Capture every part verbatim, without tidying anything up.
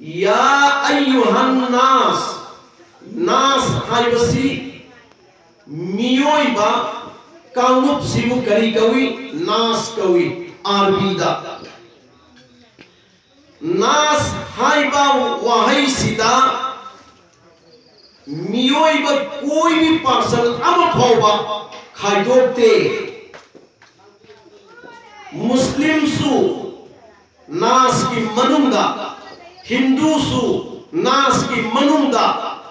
ꯌꯥ ꯑꯌꯨꯍꯟ ꯅꯥꯁ꯫ ꯅꯥꯁ ꯍꯥꯏꯕꯁꯤ ꯃꯤꯑꯣꯏꯕ ꯀꯥꯡꯂꯨꯞꯁꯤꯕꯨ ꯀꯔꯤ ꯀꯧꯏ? ꯅꯥꯁ ꯀꯧꯏ ꯑꯥꯔꯕꯤꯗ꯫ ꯅꯥꯁ ꯍꯥꯏꯕ ꯋꯥꯍꯩꯁꯤꯗ ꯃꯤꯑꯣꯏꯕ ꯀꯣꯏꯕꯤ ꯄꯥꯔꯁꯟ ꯑꯃ ꯐꯥꯎꯕ ꯈꯥꯏꯗꯣꯛꯇꯦ꯫ ꯃꯨꯁꯂꯤꯝꯁꯨ ꯅꯥꯁꯀꯤ ꯃꯅꯨꯡꯗ, ꯍꯤꯟꯗꯨꯁꯨ ꯅꯥꯁꯀꯤ ꯃꯅꯨꯡꯗ,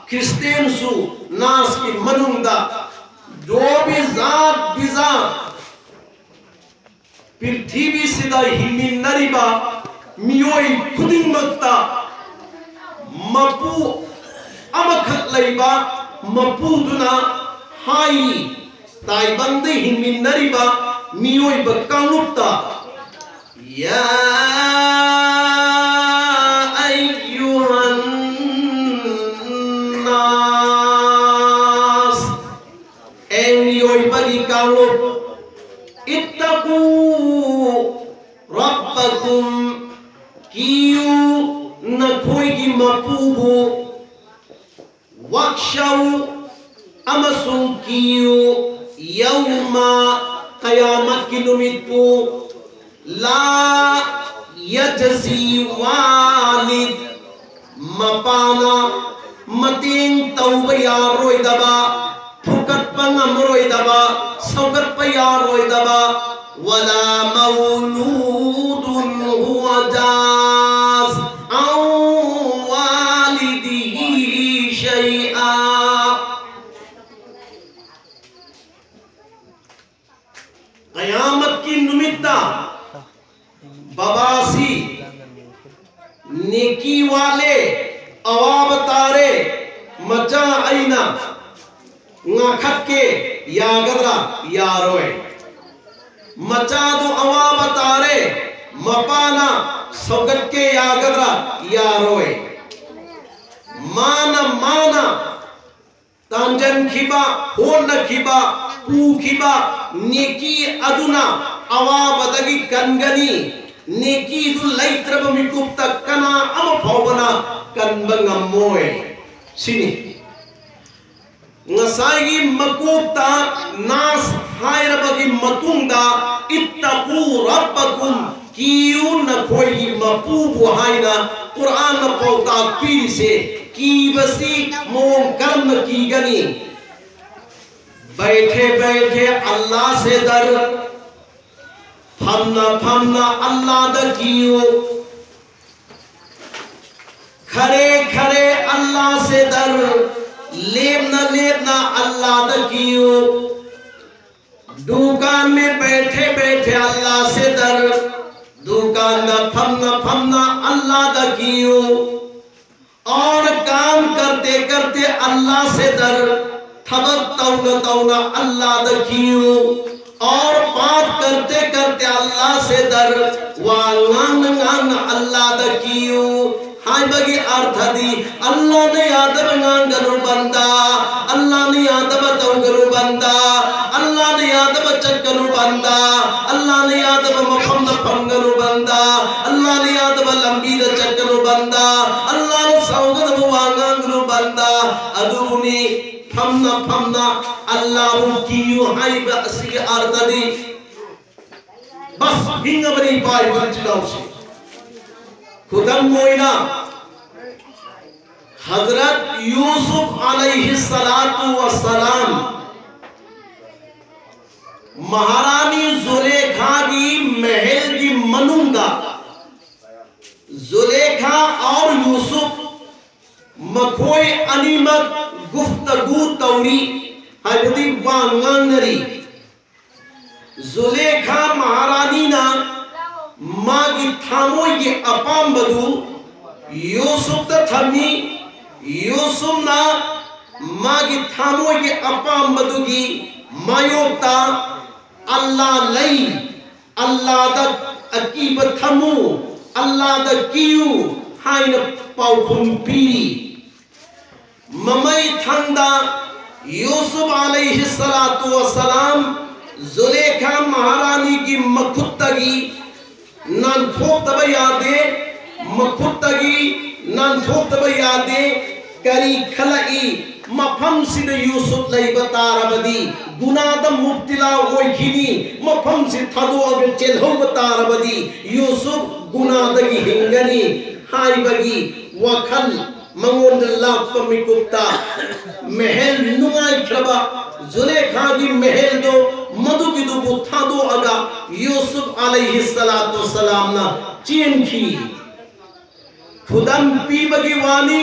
ꯈ꯭ꯔꯤꯁꯇꯦꯟꯁꯨ ꯅꯥꯁꯀꯤ ꯃꯅꯨꯡꯗ, ꯗꯣ ꯕꯤꯖꯥꯠ ꯕꯤꯖꯥꯠ ꯄ꯭ꯔꯤꯊꯤꯕꯤꯁꯤꯗ ꯍꯤꯡꯃꯤꯟꯅꯔꯤꯕ ꯃꯤꯑꯣꯏ ꯈꯨꯗꯤꯡꯃꯛꯇ ꯃꯄꯨ ꯑꯃꯈꯛ ꯂꯩꯕ ꯃꯄꯨꯗꯨꯅ ꯍꯥꯏꯔꯤ꯫ ꯇꯥꯏꯕꯪꯗ ꯍꯤꯡꯃꯤꯟꯅꯔꯤꯕ ꯃꯤꯑꯣꯏꯕ ꯀꯥꯡꯂꯨꯞꯇ, يا أيها الناس, ꯑꯦ ꯃꯤꯑꯣꯏꯕꯒꯤ ꯀꯥꯡꯂꯨꯞ, اتقوا ربكم, ꯀꯤꯌꯨ ꯅꯈꯣꯏꯒꯤ ꯃꯄꯨꯕꯨ, واخشوا, ꯑꯃꯁꯨꯡ ꯀꯤꯌꯨ, يوما, ꯀꯌꯥꯃꯠꯀꯤ ꯅꯨꯃꯤꯠꯄꯨ, لا يجزي والد, ꯃꯄꯥꯅ ꯃꯇꯦꯡ ꯇꯧꯕ ꯌꯥꯔꯣꯏꯗꯕ, ꯐꯨꯀꯠꯄ ꯉꯝꯃꯔꯣꯏꯗꯕ, ꯁꯧꯒꯠꯄ ꯌꯥꯔꯣꯏꯗꯕ, ولا مولود هو جاز عن والده شيئا. ꯀꯌꯥꯃꯠꯀꯤ ꯅꯨꯃꯤꯠꯇ ꯕꯕꯥꯁꯤ ꯅꯦꯀꯤ ꯋꯥꯠꯂꯦ, ꯑꯋꯥꯕ ꯇꯥꯔꯦ, ꯃꯆꯥ ꯑꯩꯅ ꯉꯥꯈꯠꯀꯦ ꯌꯥꯒꯗ꯭ꯔꯥ? ꯌꯥꯔꯣꯏ꯫ ꯃꯆꯥꯗꯨ ꯑꯋꯥꯕ ꯇꯥꯔꯦ, ꯃꯄꯥꯅ ꯁꯧꯒꯠꯀꯦ ꯌꯥꯒꯗ꯭ꯔꯥ? ꯌꯥꯔꯣꯏ꯫ ꯃꯥꯅ, ꯃꯥꯅ ꯇꯥꯟꯖꯟꯈꯤꯕ, ꯍꯣꯠꯅꯈꯤꯕ, ꯄꯨꯈꯤꯕ ꯅꯦꯀꯤ ꯑꯗꯨꯅ ꯑꯋꯥꯕꯗꯒꯤ ꯀꯟꯒꯅꯤ꯫ ꯅꯦꯀꯤꯗꯨ ꯂꯩꯇ꯭ꯔꯕ ꯃꯤꯀꯨꯞꯇ ꯀꯅꯥ ꯑꯃ ꯐꯥꯎꯕꯅ ꯀꯟꯕ ꯉꯝꯃꯣꯏ ꯁꯤꯅꯤ꯫ ꯉꯁꯥꯏꯒꯤ ꯃꯀꯣꯛꯇ ꯅꯥꯁ ꯍꯥꯏꯔꯕꯒꯤ ꯃꯇꯨꯡꯗ "ꯏꯠꯇꯀꯨ ꯔꯕꯀꯨꯝ", ꯀꯤꯌꯨ ꯅꯈꯣꯏꯒꯤ ꯃꯄꯨꯕꯨ ꯍꯥꯏꯅ ꯀꯨꯔꯥꯟꯅ ꯄꯥꯎꯇꯥꯛ ꯄꯤꯔꯤꯁꯦ꯫ ꯀꯤꯕꯁꯤ ꯃꯑꯣꯡ ꯀꯔꯝꯅ ꯀꯤꯒꯅꯤ? "ꯕꯩꯊꯦ ꯕꯩꯊꯦ ꯑꯜꯂꯥ ꯁꯦ ꯗꯔ", ꯐꯝꯅ ꯐꯝꯅ ꯑꯜꯂꯥꯗ ꯀꯤꯌꯨ꯫ "ꯈꯔꯦ ꯈꯔꯦ ꯑꯜꯂꯥ ꯁꯦ ꯗꯔ", ꯂꯦꯞꯅ ꯂꯦꯞꯅ ꯑꯜꯂꯥꯗ ꯀꯤꯌꯨ꯫ "ꯗꯨꯀꯥꯟ ꯃꯦ ꯕꯩꯊꯦ ꯕꯩꯊꯦ ꯑꯜꯂꯥ ꯁꯦ ꯗꯔ", ꯗꯨꯀꯥꯟꯗ ꯐꯝꯅ ꯐꯝꯅ ꯑꯜꯂꯥꯗ ꯀꯤꯌꯨ꯫ "ꯑꯣꯔ ꯀꯥꯝ ꯀꯔꯇꯦ ꯀꯔꯇꯦ ꯑꯜꯂꯥ ꯁꯦ ꯗꯔ", ꯊꯕꯛ ꯇꯧꯅ ꯇꯧꯅ ꯑꯜꯂꯥꯗ ꯀꯤꯌꯨ꯫ "ꯑꯣꯔ ꯕꯥꯠ ꯀꯔꯇꯦ ꯀꯔꯇꯦ ꯑꯜꯂꯥ ꯁꯦ ꯗꯔ", ꯋꯥ ꯉꯥꯡꯅ ꯉꯥꯡꯅ ꯑꯜꯂꯥꯗ ꯀꯤꯌꯨ ꯍꯥꯏꯕꯒꯤ ꯑꯔꯊꯗꯤ, ꯑꯜꯂꯥꯅ ꯌꯥꯗꯕ ꯉꯥꯡꯒꯅꯨ ꯕꯟꯗꯥ, ꯑꯜꯂꯥꯅ ꯌꯥꯗꯕ ꯇꯧꯒꯅꯨ ꯕꯟꯗꯥ, ꯑꯜꯂꯥꯅ ꯌꯥꯗꯕ ꯆꯠꯀꯅꯨ ꯕꯟꯗꯥ, ꯑꯜꯂꯥꯅ ꯌꯥꯗꯕ ꯃꯐꯝꯗ ꯐꯝꯒꯅꯨ ꯕꯟꯗꯥ, ꯑꯜꯂꯥꯅ ꯌꯥꯗꯕ ꯂꯝꯕꯤꯗ ꯆꯠꯀꯅꯨ ꯕꯟꯗꯥ, ꯑꯜꯂꯥꯅ ꯁꯥꯎꯒꯗꯕ ꯋꯥ ꯉꯥꯡꯒꯅꯨ ꯕꯟꯗꯥ꯫ ꯑꯗꯨꯕꯨꯅꯤ ꯐꯝꯅ ꯐꯝꯅ ꯑꯜꯂꯥꯕꯨ ꯀꯤꯌꯨ ꯍꯥꯏꯕ ꯑꯁꯤꯒꯤ ꯑꯔꯊꯗꯤ꯫ ꯕꯁ, ꯍꯤꯡꯉꯕꯅꯤ ꯏꯄꯥ ꯏꯄꯨ ꯏꯆꯤꯜ ꯏꯅꯥꯎꯁꯤꯡ꯫ ꯈꯨꯗꯝ ꯑꯣꯏꯅ ꯍꯖꯔꯠ ꯌꯨꯁꯨꯐ ꯑꯂꯩꯍꯤ ꯁꯂꯥꯇꯨ ꯋꯁꯁꯂꯥꯝ ꯃꯍꯥꯔꯥꯅꯤ ꯖꯨꯂꯦꯈꯥꯒꯤ ꯃꯍꯜꯒꯤ ꯃꯅꯨꯡꯗ ꯖꯨꯂꯦꯈꯥ ꯑꯧꯔ ꯌꯨꯁꯨꯐ ꯃꯈꯣꯏ ꯑꯅꯤꯃꯛ ꯒꯨꯐꯇꯒꯨ ꯇꯧꯔꯤ, ꯍꯥꯏꯕꯗꯤ ꯋꯥ ꯉꯥꯡꯅꯔꯤ꯫ ꯖꯨꯂꯦꯈꯥ ꯃꯍꯥꯔꯥꯅꯤꯅ ꯃꯥꯒꯤ ꯊꯃꯣꯏꯒꯤ ꯑꯄꯥꯝꯕꯗꯨ ꯌꯨꯁꯨꯞꯇ ꯊꯝꯃꯤ꯫ ꯌꯨꯁꯨꯞꯅ ꯃꯥꯒꯤ ꯊꯃꯣꯏꯒꯤ ꯑꯄꯥꯝꯕꯗꯨꯒꯤ ꯃꯥꯌꯣꯛꯇ "ꯑꯜꯂꯥ ꯂꯩ, ꯑꯜꯂꯥꯗ ꯑꯀꯤꯕ ꯊꯝꯃꯨ, ꯑꯜꯂꯥꯗ ꯀꯤꯌꯨ" ꯍꯥꯏꯅ ꯄꯥꯎꯈꯨꯝ ꯄꯤꯔꯤ꯫ ꯃꯃꯩ ꯊꯪꯗ ꯌꯨꯁꯨꯞ ꯑꯂꯩꯍꯤ ꯁꯂꯥꯇꯨ ꯋꯁꯁꯂꯥꯝ ꯖꯨꯂꯦꯈꯥ ꯃꯍꯥꯔꯥꯅꯤꯒꯤ ꯃꯈꯨꯠꯇꯒꯤ ꯅꯥꯟꯊꯣꯛꯇꯕ ꯌꯥꯗꯦ, ꯃꯈꯨꯠꯇꯒꯤ ꯅꯥꯟꯊꯣꯛꯇꯕ ꯌꯥꯗꯦ꯫ ꯀꯔꯤ ꯈꯜꯂꯛꯏ? ꯃꯐꯝꯁꯤꯗ ꯌꯨꯁꯨꯞ ꯂꯩꯕ ꯇꯥꯔꯕꯗꯤ ꯒꯨꯅꯥꯗ ꯃꯨꯞꯇꯤꯂꯥ ꯑꯣꯏꯈꯤꯅꯤ꯫ ꯃꯐꯝꯁꯤ ꯊꯥꯗꯣꯛꯑꯒ ꯆꯦꯜꯍꯧꯕ ꯇꯥꯔꯕꯗꯤ ꯌꯨꯁꯨꯞ ꯒꯨꯅꯥꯗꯒꯤ ꯍꯤꯡꯒꯅꯤ ꯍꯥꯏꯕꯒꯤ ꯋꯥꯈꯜ ꯃꯉꯣꯟꯗ ꯂꯥꯛꯄ ꯃꯤꯀꯨꯞꯇ, ꯃꯦꯍꯦꯜ ꯅꯨꯡꯉꯥꯏꯈ꯭ꯔꯕ ꯖꯨꯂꯦꯈꯥꯒꯤ ꯃꯦꯍꯦꯜꯗꯣ, ꯃꯗꯨꯒꯤꯗꯨꯕꯨ ꯊꯥꯗꯣꯛꯑꯒ ꯌꯨꯁꯨꯞ ꯑꯂꯩꯍꯤ ꯁꯂꯥꯇꯨ ꯁꯂꯥꯝꯅ ꯆꯦꯟꯈꯤ꯫ ꯈꯨꯗꯝ ꯄꯤꯕꯒꯤ ꯋꯥꯅꯤ꯫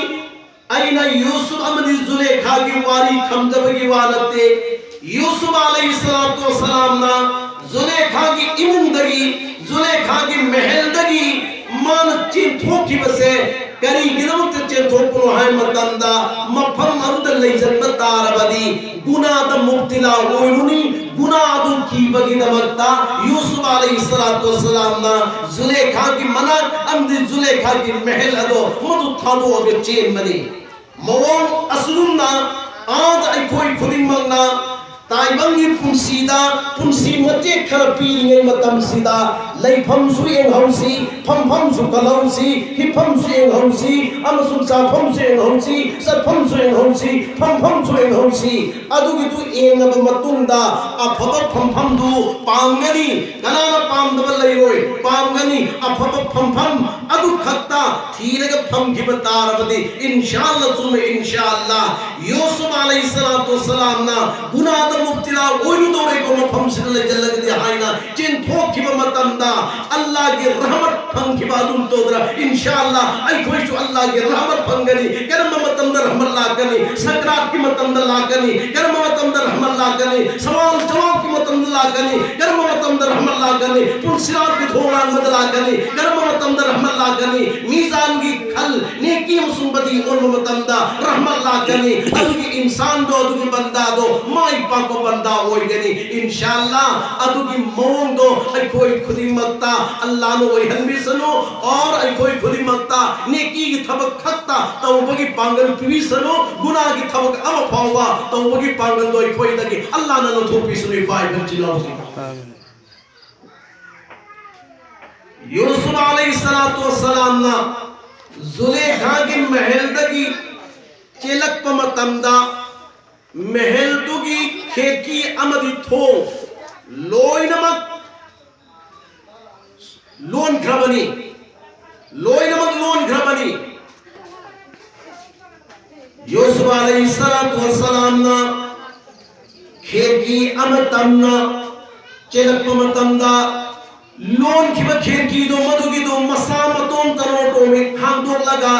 ꯑꯩꯅ ꯌꯨꯁꯨꯞ ꯑꯃꯗꯤ ꯖꯨꯂꯦꯈꯥꯒꯤ ꯋꯥꯔꯤ ꯊꯝꯖꯕꯒꯤ ꯋꯥ ꯅꯠꯇꯦ꯫ ꯌꯨꯁꯨꯞ ꯑꯂꯩꯍꯤ ꯁꯂꯥꯇꯨ ꯋꯁꯁꯂꯥꯝꯅ ꯖꯨꯂꯦꯈꯥꯒꯤ ꯏꯃꯨꯡꯗꯒꯤ, ꯖꯨꯂꯦꯈꯥꯒꯤ ꯃꯦꯍꯦꯜꯗꯒꯤ ꯃꯥꯅ ꯆꯦꯟꯊꯣꯛꯈꯤꯕꯁꯦ ꯀꯔꯤꯒꯤꯗꯃꯛꯇ ꯆꯦꯟꯊꯣꯛꯄꯅꯣ ꯍꯥꯏꯕ ꯃꯇꯝꯗ, ꯃꯐꯝ ꯑꯗꯨꯗ ꯂꯩꯁꯤꯟꯕ ꯇꯥꯔꯕꯗꯤ ꯒꯨꯅꯥꯗ ꯃꯨꯞꯇꯤꯂꯥ ꯑꯣꯏꯔꯨꯅꯤ꯫ ꯒꯨꯅꯥ ꯑꯗꯨ ꯀꯤꯕꯒꯤꯗꯃꯛꯇ ꯌꯨꯁꯨꯞ ꯑꯂꯩꯍꯤ ꯁꯂꯥꯇꯨ ꯋꯁꯁꯂꯥꯝꯅ ꯖꯨꯂꯦꯈꯥꯒꯤ ꯃꯅꯥꯛ ꯑꯃꯗꯤ ꯖꯨꯂꯦꯈꯥꯒꯤ ꯃꯦꯍꯦꯜ ꯑꯗꯣ ꯃꯗꯨ ꯊꯥꯗꯣꯛꯑꯒ ꯆꯦꯟꯕꯅꯤ꯫ ꯃꯑꯣꯡ ꯑꯁꯨꯝꯅ ꯑꯥꯗ ꯑꯩꯈꯣꯏ ꯈꯨꯗꯤꯡꯃꯛꯅ ꯇꯥꯏꯕꯪꯒꯤ ꯄꯨꯟꯁꯤꯗ, ꯄꯨꯟꯁꯤ ꯃꯇꯦꯛ ꯈꯔ ꯄꯤꯔꯤꯉꯩ ꯃꯇꯝꯁꯤꯗ ꯂꯩꯐꯝꯁꯨ ꯌꯦꯡꯍꯧꯁꯤ, ꯐꯝꯐꯝꯁꯨ ꯈꯜꯍꯧꯁꯤ, ꯍꯤꯞꯐꯝꯁꯨ ꯌꯦꯡꯍꯧꯁꯤ, ꯑꯃꯁꯨꯡ ꯆꯥꯐꯝꯁꯨ ꯌꯦꯡꯍꯧꯁꯤ, ꯆꯠꯐꯝꯁꯨ ꯌꯦꯡꯍꯧꯁꯤ, ꯐꯝꯐꯝꯁꯨ ꯌꯦꯡꯍꯧꯁꯤ꯫ ꯑꯗꯨꯒꯤꯗꯨ ꯌꯦꯡꯉꯕ ꯃꯇꯨꯡꯗ ꯑꯐꯕ ꯐꯝꯐꯝꯗꯨ ꯄꯥꯝꯒꯅꯤ꯫ ꯀꯅꯥꯅ ꯄꯥꯝꯗꯕ ꯂꯩꯔꯣꯏ? ꯄꯥꯝꯒꯅꯤ꯫ ꯑꯐꯕ ꯐꯝꯐꯝ ꯑꯗꯨ ꯈꯛꯇ ꯊꯤꯔꯒ ꯐꯝꯈꯤꯕ ꯇꯥꯔꯕꯗꯤ, ꯏꯟꯁꯥꯜꯂꯥ ꯆꯨꯝꯃꯦ, ꯏꯟꯁꯥꯜꯂꯥ꯫ ꯌꯨꯁꯨꯞ ꯑꯂꯩꯍꯤ ꯁꯂꯥꯇꯨ ꯋꯁꯁꯂꯥꯝꯅ ꯒꯨꯅꯥꯗ ꯃꯨꯞꯇꯤꯂꯥ ꯑꯣꯏꯔꯨꯗꯧꯔꯦꯀꯣ ꯃꯐꯝꯁꯤꯗ ꯂꯩꯁꯤꯜꯂꯒꯗꯤ ꯍꯥꯏꯅ ꯆꯦꯟꯊꯣꯛꯈꯤꯕ ꯃꯇꯝꯗ, ꯑꯜꯂꯥꯍꯒꯤ ꯔꯍꯃꯠ ꯐꯪꯈꯤꯕ ꯑꯗꯨꯝ ꯇꯧꯗ꯭ꯔꯥ? ꯏꯟꯁꯥ ꯑꯜꯂꯥ ꯑꯩꯈꯣꯏꯁꯨ ꯑꯜꯂꯥꯍꯒꯤ ꯔꯍꯃꯠ ꯐꯪꯒꯅꯤ꯫ ꯀꯔꯝꯕ ꯃꯇꯝꯗ ꯔꯍꯃꯠ ꯂꯥꯛꯀꯅꯤ? ꯁꯀ꯭ꯔꯥꯠꯀꯤ ꯃꯇꯝꯗ ꯂꯥꯛꯀꯅꯤ꯫ ꯀꯔꯝꯕ ꯃꯇꯝꯗ ꯔꯍꯃꯠ ꯂꯥꯛꯀꯅꯤ? ꯁꯋꯥꯜ ꯖꯋꯥꯕꯀꯤ ꯃꯇꯝꯗ ꯂꯥꯛꯀꯅꯤ꯫ ꯀꯔꯝꯕ ꯃꯇꯝꯗ ꯔꯍꯃꯠ ꯂꯥꯛꯀꯅꯤ? ꯄꯨꯟꯁꯤꯔꯥꯠꯀꯤ ꯊꯣꯡ ꯂꯥꯟꯕꯗ ꯂꯥꯛꯀꯅꯤ꯫ ꯀꯔꯝꯕ ꯃꯇꯝꯗ ꯔꯍꯃꯠ ꯂꯥꯛꯀꯅꯤ? ꯃꯤꯖꯥꯟꯒꯤ ꯈꯜ, ꯅꯦꯀꯤ ꯑꯃꯁꯨꯡ ꯕꯗꯤ ꯑꯣꯟꯕ ꯃꯇꯝꯗ ꯔꯍꯃꯠ ꯂꯥꯛꯀꯅꯤ꯫ ꯑꯗꯨꯒꯤ ꯏꯟꯁꯥꯟꯗꯣ, ꯑꯗꯨꯒꯤ ꯕꯟꯗꯥꯗꯣ ꯃꯥꯏ ꯄꯥꯛꯄ ꯕꯟꯗꯥ ꯑꯣꯏꯒꯅꯤ꯫ ꯏꯟꯁꯥ ꯑꯜꯂꯥ, ꯑꯗꯨꯒꯤ ꯃꯑꯣꯡꯗꯣ ꯑꯩꯈꯣꯏ ꯈꯨꯗꯤꯡꯃꯛꯇ ꯑꯜꯂꯥꯅ ꯑꯣꯏꯍꯟꯕꯤꯁꯅꯨ꯫ ꯑꯣꯔ ꯑꯩꯈꯣꯏ ꯈꯨꯗꯤꯡꯃꯛꯇ ꯅꯦꯀꯤꯒꯤ ꯊꯕꯛ ꯈꯛꯇ ꯇꯧꯕꯒꯤ ꯄꯥꯡꯒꯜ ꯄꯤꯕꯤꯁꯅꯨ꯫ ꯒꯨꯅꯥꯒꯤ ꯊꯕꯛ ꯑꯃ ꯐꯥꯎꯕ ꯇꯧꯕꯒꯤ ꯄꯥꯡꯒꯜꯗꯣ ꯑꯩꯈꯣꯏꯗꯒꯤ ꯑꯜꯂꯥꯅ ꯂꯧꯊꯣꯛꯄꯤꯁꯅꯨ, ꯏꯄꯥ ꯏꯄꯨ ꯏꯆꯤꯜ ꯏꯅꯥꯎꯁꯤꯡ꯫ ꯌꯨꯁꯨꯐ ꯑꯂꯩꯍꯤ ꯁꯂꯥꯇꯨ ꯋꯁꯁꯂꯥꯝꯅ ꯖꯨꯂꯦꯈꯥꯒꯤ ꯃꯍꯜꯗꯒꯤ ꯆꯦꯜꯂꯛꯄ ꯃꯇꯝꯗ, ꯃꯍꯜꯗꯨꯒꯤ ꯈꯦꯠꯀꯤ ꯑꯃꯗꯤ ꯊꯣꯡ ꯂꯣꯏꯅꯃꯛ ꯂꯣꯟꯈ꯭ꯔꯕꯅꯤ꯫ ꯂꯣꯏꯅꯃꯛ ꯂꯣꯟꯈ꯭ꯔꯕꯅꯤ꯫ ꯌꯨꯁꯨꯐ ꯑꯂꯩꯍꯤ ꯁꯂꯥꯇꯨ ꯋꯁꯁꯂꯥꯝꯅ ꯈꯦꯠꯀꯤ ꯑꯃ ꯇꯝꯅ ꯆꯦꯜꯂꯛꯄ ꯃꯇꯝꯗ, ꯂꯣꯟꯈꯤꯕ ꯈꯦꯠꯀꯤꯗꯣ ꯃꯗꯨꯒꯤꯗꯣ ꯃꯁꯥ ꯃꯇꯣꯝꯇ ꯇꯣꯃꯤ ꯍꯥꯡꯗꯣꯛꯂꯒ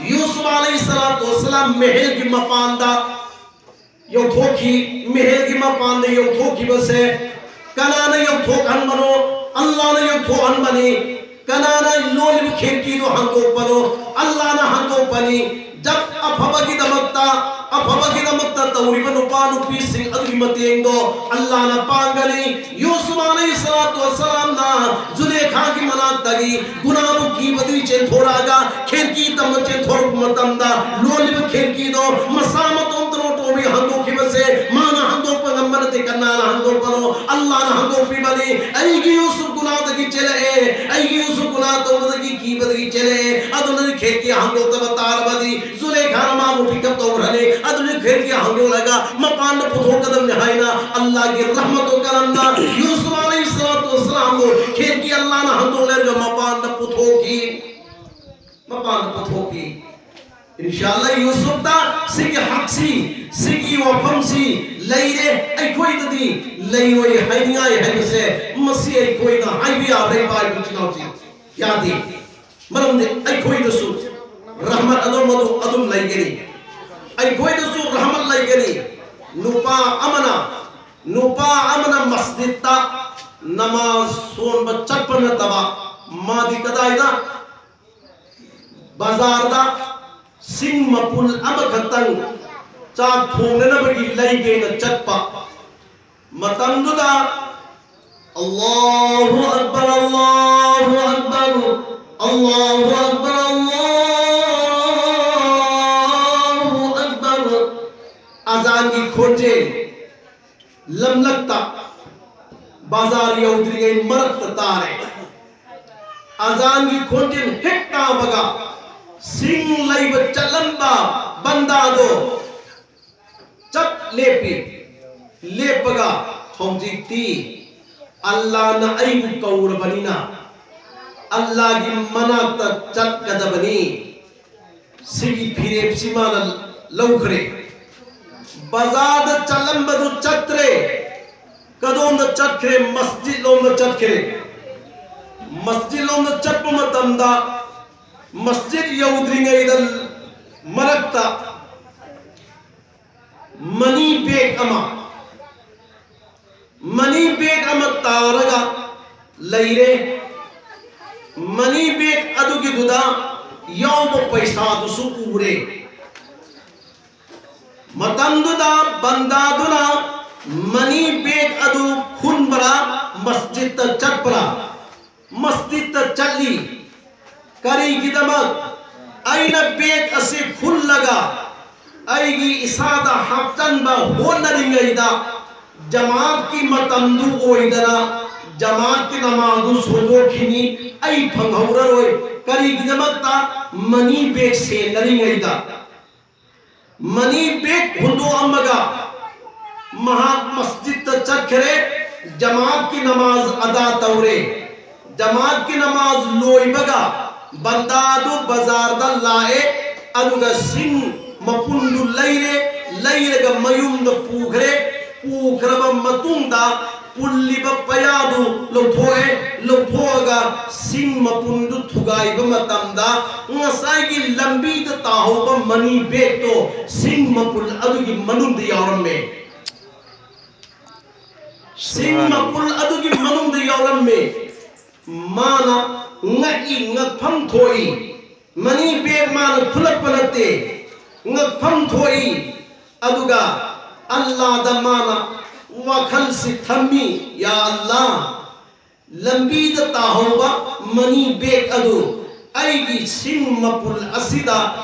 ꯌꯨꯁꯨꯐ ꯑꯂꯩꯍꯤ ꯁꯂꯥꯇꯨ ꯋꯁꯁꯂꯥꯝ ꯃꯍꯜꯒꯤ ꯃꯄꯥꯟꯗ ꯌꯧꯊꯣꯛꯈꯤ꯫ ꯃꯍꯜꯒꯤ ꯃꯄꯥꯟꯗ ꯌꯧꯊꯣꯛꯈꯤꯕꯁꯦ ꯀꯅꯥꯅ ꯌꯧꯊꯣꯛꯍꯟꯕꯅꯣ? ꯑꯜꯂꯥꯅ ꯌꯧꯊꯣꯛꯍꯟꯕꯅꯤ꯫ ꯀꯅꯥꯅ ꯂꯣꯜꯂꯤꯕ ꯈꯦꯠꯀꯤꯗꯣ ꯍꯥꯡꯗꯣꯛꯄꯅꯣ? ꯑꯜꯂꯥꯅ ꯍꯥꯡꯗꯣꯛꯄꯅꯤ꯫ ꯖꯞ ꯑꯐꯕꯒꯤꯗꯃꯛꯇ, ꯑꯐꯕꯒꯤꯗꯃꯛꯇ ꯇꯧꯔꯤꯕ ꯅꯨꯄꯥ ꯅꯨꯄꯤꯁꯤꯡ ꯑꯗꯨꯒꯤ ꯃꯇꯦꯡꯗꯣ ꯑꯜꯂꯥꯅ ꯄꯥꯡꯒꯅꯤ꯫ ꯌꯨꯁꯨꯐ ꯑꯂꯩꯍꯤ ꯁꯂꯥꯇꯨ ꯋꯁꯁꯂꯥꯝꯅ ꯖꯨꯂꯦꯈꯥꯒꯤ ꯃꯅꯥꯛꯇꯒꯤ ꯒꯨꯅꯥꯕꯨ ꯀꯤꯕꯗꯨꯒꯤ ꯆꯦꯟꯊꯣꯔꯛꯑꯒ ꯈꯦꯠꯀꯤ ꯇꯝꯕ ꯆꯦꯟꯊꯣꯔꯛꯄ ꯃꯇꯝꯗ ꯂꯣꯜꯂꯤꯕ ꯈꯦꯠꯀꯤꯗꯣ ꯃꯁꯥ ꯃꯇꯣꯝꯇ ꯇꯣꯃꯤ ꯍꯥꯡꯗꯣꯛꯈꯤꯕꯁꯦ ꯃꯥꯅ ꯍꯥꯡꯗꯣꯛꯄ ꯉꯝꯕ ꯅꯠꯇꯦ꯫ ꯀꯅꯥꯅ ꯍꯥꯡꯗꯣꯛꯄꯅꯣ? ꯑꯜꯂꯥꯅ ꯍꯥꯡꯗꯣꯛꯄꯤꯕꯅꯤ꯫ ꯑꯩꯒꯤ ꯌꯨꯁꯨꯐ ꯒꯨꯅꯥꯗꯒꯤ ꯆꯦꯜꯂꯛꯑꯦ, ꯑꯩꯒꯤ ꯌꯨꯁꯨꯐ ꯒꯨꯅꯥ ꯇꯧꯕꯗꯒꯤ ꯀꯤꯕꯗꯒꯤ ꯆꯦꯜꯂꯛꯑꯦ꯫ ꯑꯗꯨꯅ ꯈꯦꯠꯀꯤ ꯍꯥꯡꯗꯣꯛꯇꯕ ꯇꯥꯔꯕꯗꯤ ꯖꯨꯂꯦꯈꯥꯅ ꯃꯥꯕꯨ pick up ꯇꯧꯈ꯭ꯔꯅꯤ꯫ ꯑꯗꯨꯅ ꯈꯦꯠꯀꯤ ꯍꯥꯡꯗꯣꯛꯂꯒ ꯃꯄꯥꯟꯗ ꯄꯨꯊꯣꯛꯀꯗꯕꯅꯤ ꯍꯥꯏꯅ ꯑꯜꯂꯥꯒꯤ ꯔꯍꯃꯠꯇꯣ ꯀꯔꯝꯅ ꯌꯨꯁꯨꯐ ꯑꯂꯩꯍꯤ ꯁꯂꯥꯇꯨ ꯋꯁꯁꯂꯥꯝꯕꯨ ꯈꯦꯠꯀꯤ ꯑꯜꯂꯥꯅ ꯍꯥꯡꯗꯣꯛꯂꯒ ꯃꯄꯥꯟꯗ ꯄꯨꯊꯣꯛꯈꯤ꯫ ꯃꯄꯥꯟꯗ ꯄꯨꯊꯣꯛꯈꯤ꯫ ꯏꯟꯁꯥ ꯑꯜꯂꯥ ꯌꯨꯁꯨꯐꯇ ꯁꯤꯒꯤ ꯍꯛꯁꯤ, ꯁꯤꯒꯤ ꯋꯥꯐꯝꯁꯤ ꯂꯩꯔꯦ꯫ ꯑꯩꯈꯣꯏꯗꯗꯤ ꯂꯩꯔꯣꯏ ꯍꯥꯏꯅꯤꯡꯉꯥꯏ ꯍꯥꯏꯕꯁꯦ ꯃꯁꯤ ꯑꯩꯈꯣꯏꯅ ꯍꯥꯏꯕ ꯌꯥꯕ꯭ꯔꯥ, ꯏꯄꯥ ꯏꯄꯨ ꯏꯆꯤꯟ ꯏꯅꯥꯎꯁꯤꯡ? ꯌꯥꯗꯦ꯫ ꯃꯔꯝꯗꯤ ꯑꯩꯈꯣꯏꯗꯁꯨ ꯔꯍꯃꯠ ꯑꯗꯨꯝ ꯑꯗꯨ ꯑꯗꯨꯝ ꯂꯩꯒꯅꯤ꯫ ꯑꯩꯈꯣꯏꯗꯁꯨ ꯔꯍꯃꯠ ꯂꯩꯒꯅꯤ꯫ ꯅꯨꯄꯥ ꯑꯃꯅ, ꯅꯨꯄꯥ ꯑꯃꯅ ꯃꯁꯖꯤꯗꯇ ꯅꯃꯥꯖ ꯁꯣꯟꯕ ꯆꯠꯄ ꯅꯠꯇꯕ ꯃꯥꯗꯤ ꯀꯗꯥꯏꯗ? ꯕꯖꯥꯔꯗ ꯁꯤꯡ ꯃꯄꯨꯟ ꯑꯃꯈꯛꯇꯪ ꯆꯥꯛ ꯊꯣꯡꯅꯅꯕꯒꯤ ꯂꯩꯒꯦꯅ ꯆꯠꯄ ꯃꯇꯝꯗꯨꯗ, "ꯑꯜꯂꯥꯍꯨ ꯑꯛꯕꯔ, ꯑꯜꯂꯥꯍꯨ ꯑꯛꯕꯔ, ꯑꯜꯂꯥꯍꯨ ꯑꯛꯕꯔ, ꯑꯜꯂꯥꯍꯨ ꯑꯛꯕꯔ" ꯑꯖꯥꯟꯒꯤ ꯈꯣꯟꯖꯦꯜ ꯂꯝꯂꯛꯇ, ꯕꯖꯥꯔ ꯌꯧꯗ꯭ꯔꯤꯉꯩ ꯃꯔꯛꯇ ꯇꯥꯔꯦ꯫ ꯑꯖꯥꯟꯒꯤ ꯈꯣꯟꯖꯦꯜ ꯍꯦꯛ ꯇꯥꯕꯒ ꯁꯤꯡ ꯂꯩꯕ ꯆꯠꯂꯝꯕ ꯕꯟꯗꯥꯗꯣ ꯆꯠ ꯂꯦꯞꯄꯤ꯫ ꯂꯦꯞꯄꯒ ꯍꯧꯖꯤꯛꯇꯤ ꯑꯜꯂꯥꯅ ꯑꯩꯕꯨ ꯀꯧꯔꯕꯅꯤꯅ ꯑꯜꯂꯥꯒꯤ ꯃꯅꯥꯛꯇ ꯆꯠꯀꯗꯕꯅꯤ꯫ ꯁꯤꯒꯤ ꯐꯤꯔꯦꯞꯁꯤ ꯃꯥꯅ ꯂꯧꯈ꯭ꯔꯦ꯫ ꯕꯖꯥꯔꯗ ꯆꯠꯂꯝꯕꯗꯨ ꯆꯠꯇ꯭ꯔꯦ꯫ ꯀꯗꯣꯝꯗ ꯆꯠꯈ꯭ꯔꯦ? ꯃꯁꯖꯤꯗ ꯂꯣꯝꯗ ꯆꯠꯈ꯭ꯔꯦ꯫ ꯃꯁꯖꯤꯗ ꯂꯣꯝꯗ ꯆꯠꯄ ꯃꯇꯝꯗ ꯃꯁꯖꯤꯗ ꯌꯧꯗ꯭ꯔꯤꯉꯩꯗ ꯃꯔꯛꯇ ꯃꯅꯤ ꯕꯦꯒ ꯑꯃ ꯃꯅꯤ ꯕꯦꯒ ꯑꯃ ꯇꯥꯔꯒ ꯂꯩꯔꯦ꯫ ꯃꯅꯤ ꯕꯦꯒ ꯑꯗꯨꯒꯤꯗꯨꯗ ꯌꯥꯎꯕ ꯄꯩꯁꯥꯗꯨꯁꯨ ꯎꯔꯦ꯫ ꯃꯇꯝꯗꯨꯗ ꯕꯟꯗꯥꯗꯨꯅ ꯃꯅꯤ ꯕꯦꯒ ꯑꯗꯨ ꯈꯨꯟꯕ꯭ꯔꯥ, ꯃꯁꯖꯤꯗꯇ ꯆꯠꯄ꯭ꯔꯥ? ꯃꯁꯖꯤꯗꯇ ꯆꯠꯂꯤ꯫ ꯀꯔꯤꯒꯤꯗꯃꯛ? ꯑꯩꯅ ꯕꯦꯒ ꯑꯁꯤ ꯈꯨꯜꯂꯒ ꯑꯩꯒꯤ ꯏꯁꯥꯗ ꯍꯥꯞꯆꯟꯕ ꯍꯣꯠꯅꯔꯤꯉꯩꯗ ꯖꯃꯥꯠꯀꯤ ꯃꯇꯝꯗꯨ ꯑꯣꯏꯗꯅ ꯖꯃꯥꯠꯀꯤ ꯅꯃꯥꯖꯗꯨ ꯁꯣꯏꯗꯣꯛꯈꯤꯅꯤ, ꯑꯩ ꯐꯪꯍꯧꯔꯔꯣꯏ꯫ ꯀꯔꯤꯒꯤꯗꯃꯛꯇ? ꯃꯅꯤ ꯕꯦꯒ ꯁꯦꯟꯅꯔꯤꯉꯩꯗ꯫ ꯃꯅꯤ ꯕꯦꯒ ꯍꯨꯟꯗꯣꯛꯑꯝꯃꯒ ꯃꯍꯥꯛ ꯃꯁꯖꯤꯗꯇ ꯆꯠꯈ꯭ꯔꯦ, ꯖꯃꯥꯠꯀꯤ ꯅꯃꯥꯖ ꯑꯗꯥ ꯇꯧꯔꯦ꯫ ꯖꯃꯥꯠꯀꯤ ꯅꯃꯥꯖ ꯂꯣꯏꯕꯒ ꯕꯟꯗꯥꯗꯨ ꯕꯖꯥꯔꯗ ꯂꯥꯛꯑꯦ, ꯑꯗꯨꯒ ꯁꯤꯡ ꯃꯄꯨꯟꯗꯨ ꯂꯩꯔꯦ, ꯂꯩꯔꯒ ꯃꯌꯨꯝꯗ ꯄꯨꯈ꯭ꯔꯦ꯫ ꯄꯨꯈ꯭ꯔꯕ ꯃꯇꯨꯡꯗ ꯄꯨꯜꯂꯤꯕ ꯄꯌꯥꯗꯨ ꯂꯧꯊꯣꯛꯑꯦ꯫ ꯂꯧꯊꯣꯛꯑꯒ ꯁꯤꯡ ꯃꯄꯨꯟꯗꯨ ꯊꯨꯒꯥꯏꯕ ꯃꯇꯝꯗ ꯉꯁꯥꯏꯒꯤ ꯂꯝꯕꯤꯗ ꯇꯥꯍꯧꯕ ꯃꯅꯤ ꯕꯦꯒꯇꯣ ꯁꯤꯡ ꯃꯄꯨꯟ ꯑꯗꯨꯒꯤ ꯃꯅꯨꯡꯗ ꯌꯥꯎꯔꯝꯃꯦ꯫ ꯁꯤꯡ ꯃꯄꯨꯟ ꯑꯗꯨꯒꯤ ꯃꯅꯨꯡꯗ ꯌꯥꯎꯔꯝꯃꯦ꯫ ꯃꯥꯅ ꯉꯛꯏ, ꯉꯛꯐꯝ ꯊꯣꯛꯏ꯫ ꯃꯅꯤ ꯕꯦꯒ ꯃꯥꯅ ꯈꯨꯜꯂꯛꯄ ꯅꯠꯇꯦ, ꯉꯛꯐꯝ ꯊꯣꯛꯏ꯫ ꯑꯗꯨꯒ ꯑꯜꯂꯥꯗ ꯃꯥꯅ ꯋꯥꯈꯜꯁꯤ ꯊꯝꯃꯤ, "ꯌꯥ ꯑꯜꯂꯥ, ꯂꯝꯕꯤꯗ ꯇꯥꯍꯧꯕ ꯃꯅꯤ ꯕꯦꯒ ꯑꯗꯨ ꯑꯩꯒꯤ ꯁꯤꯡ ꯃꯄꯨꯟ ꯑꯁꯤꯗ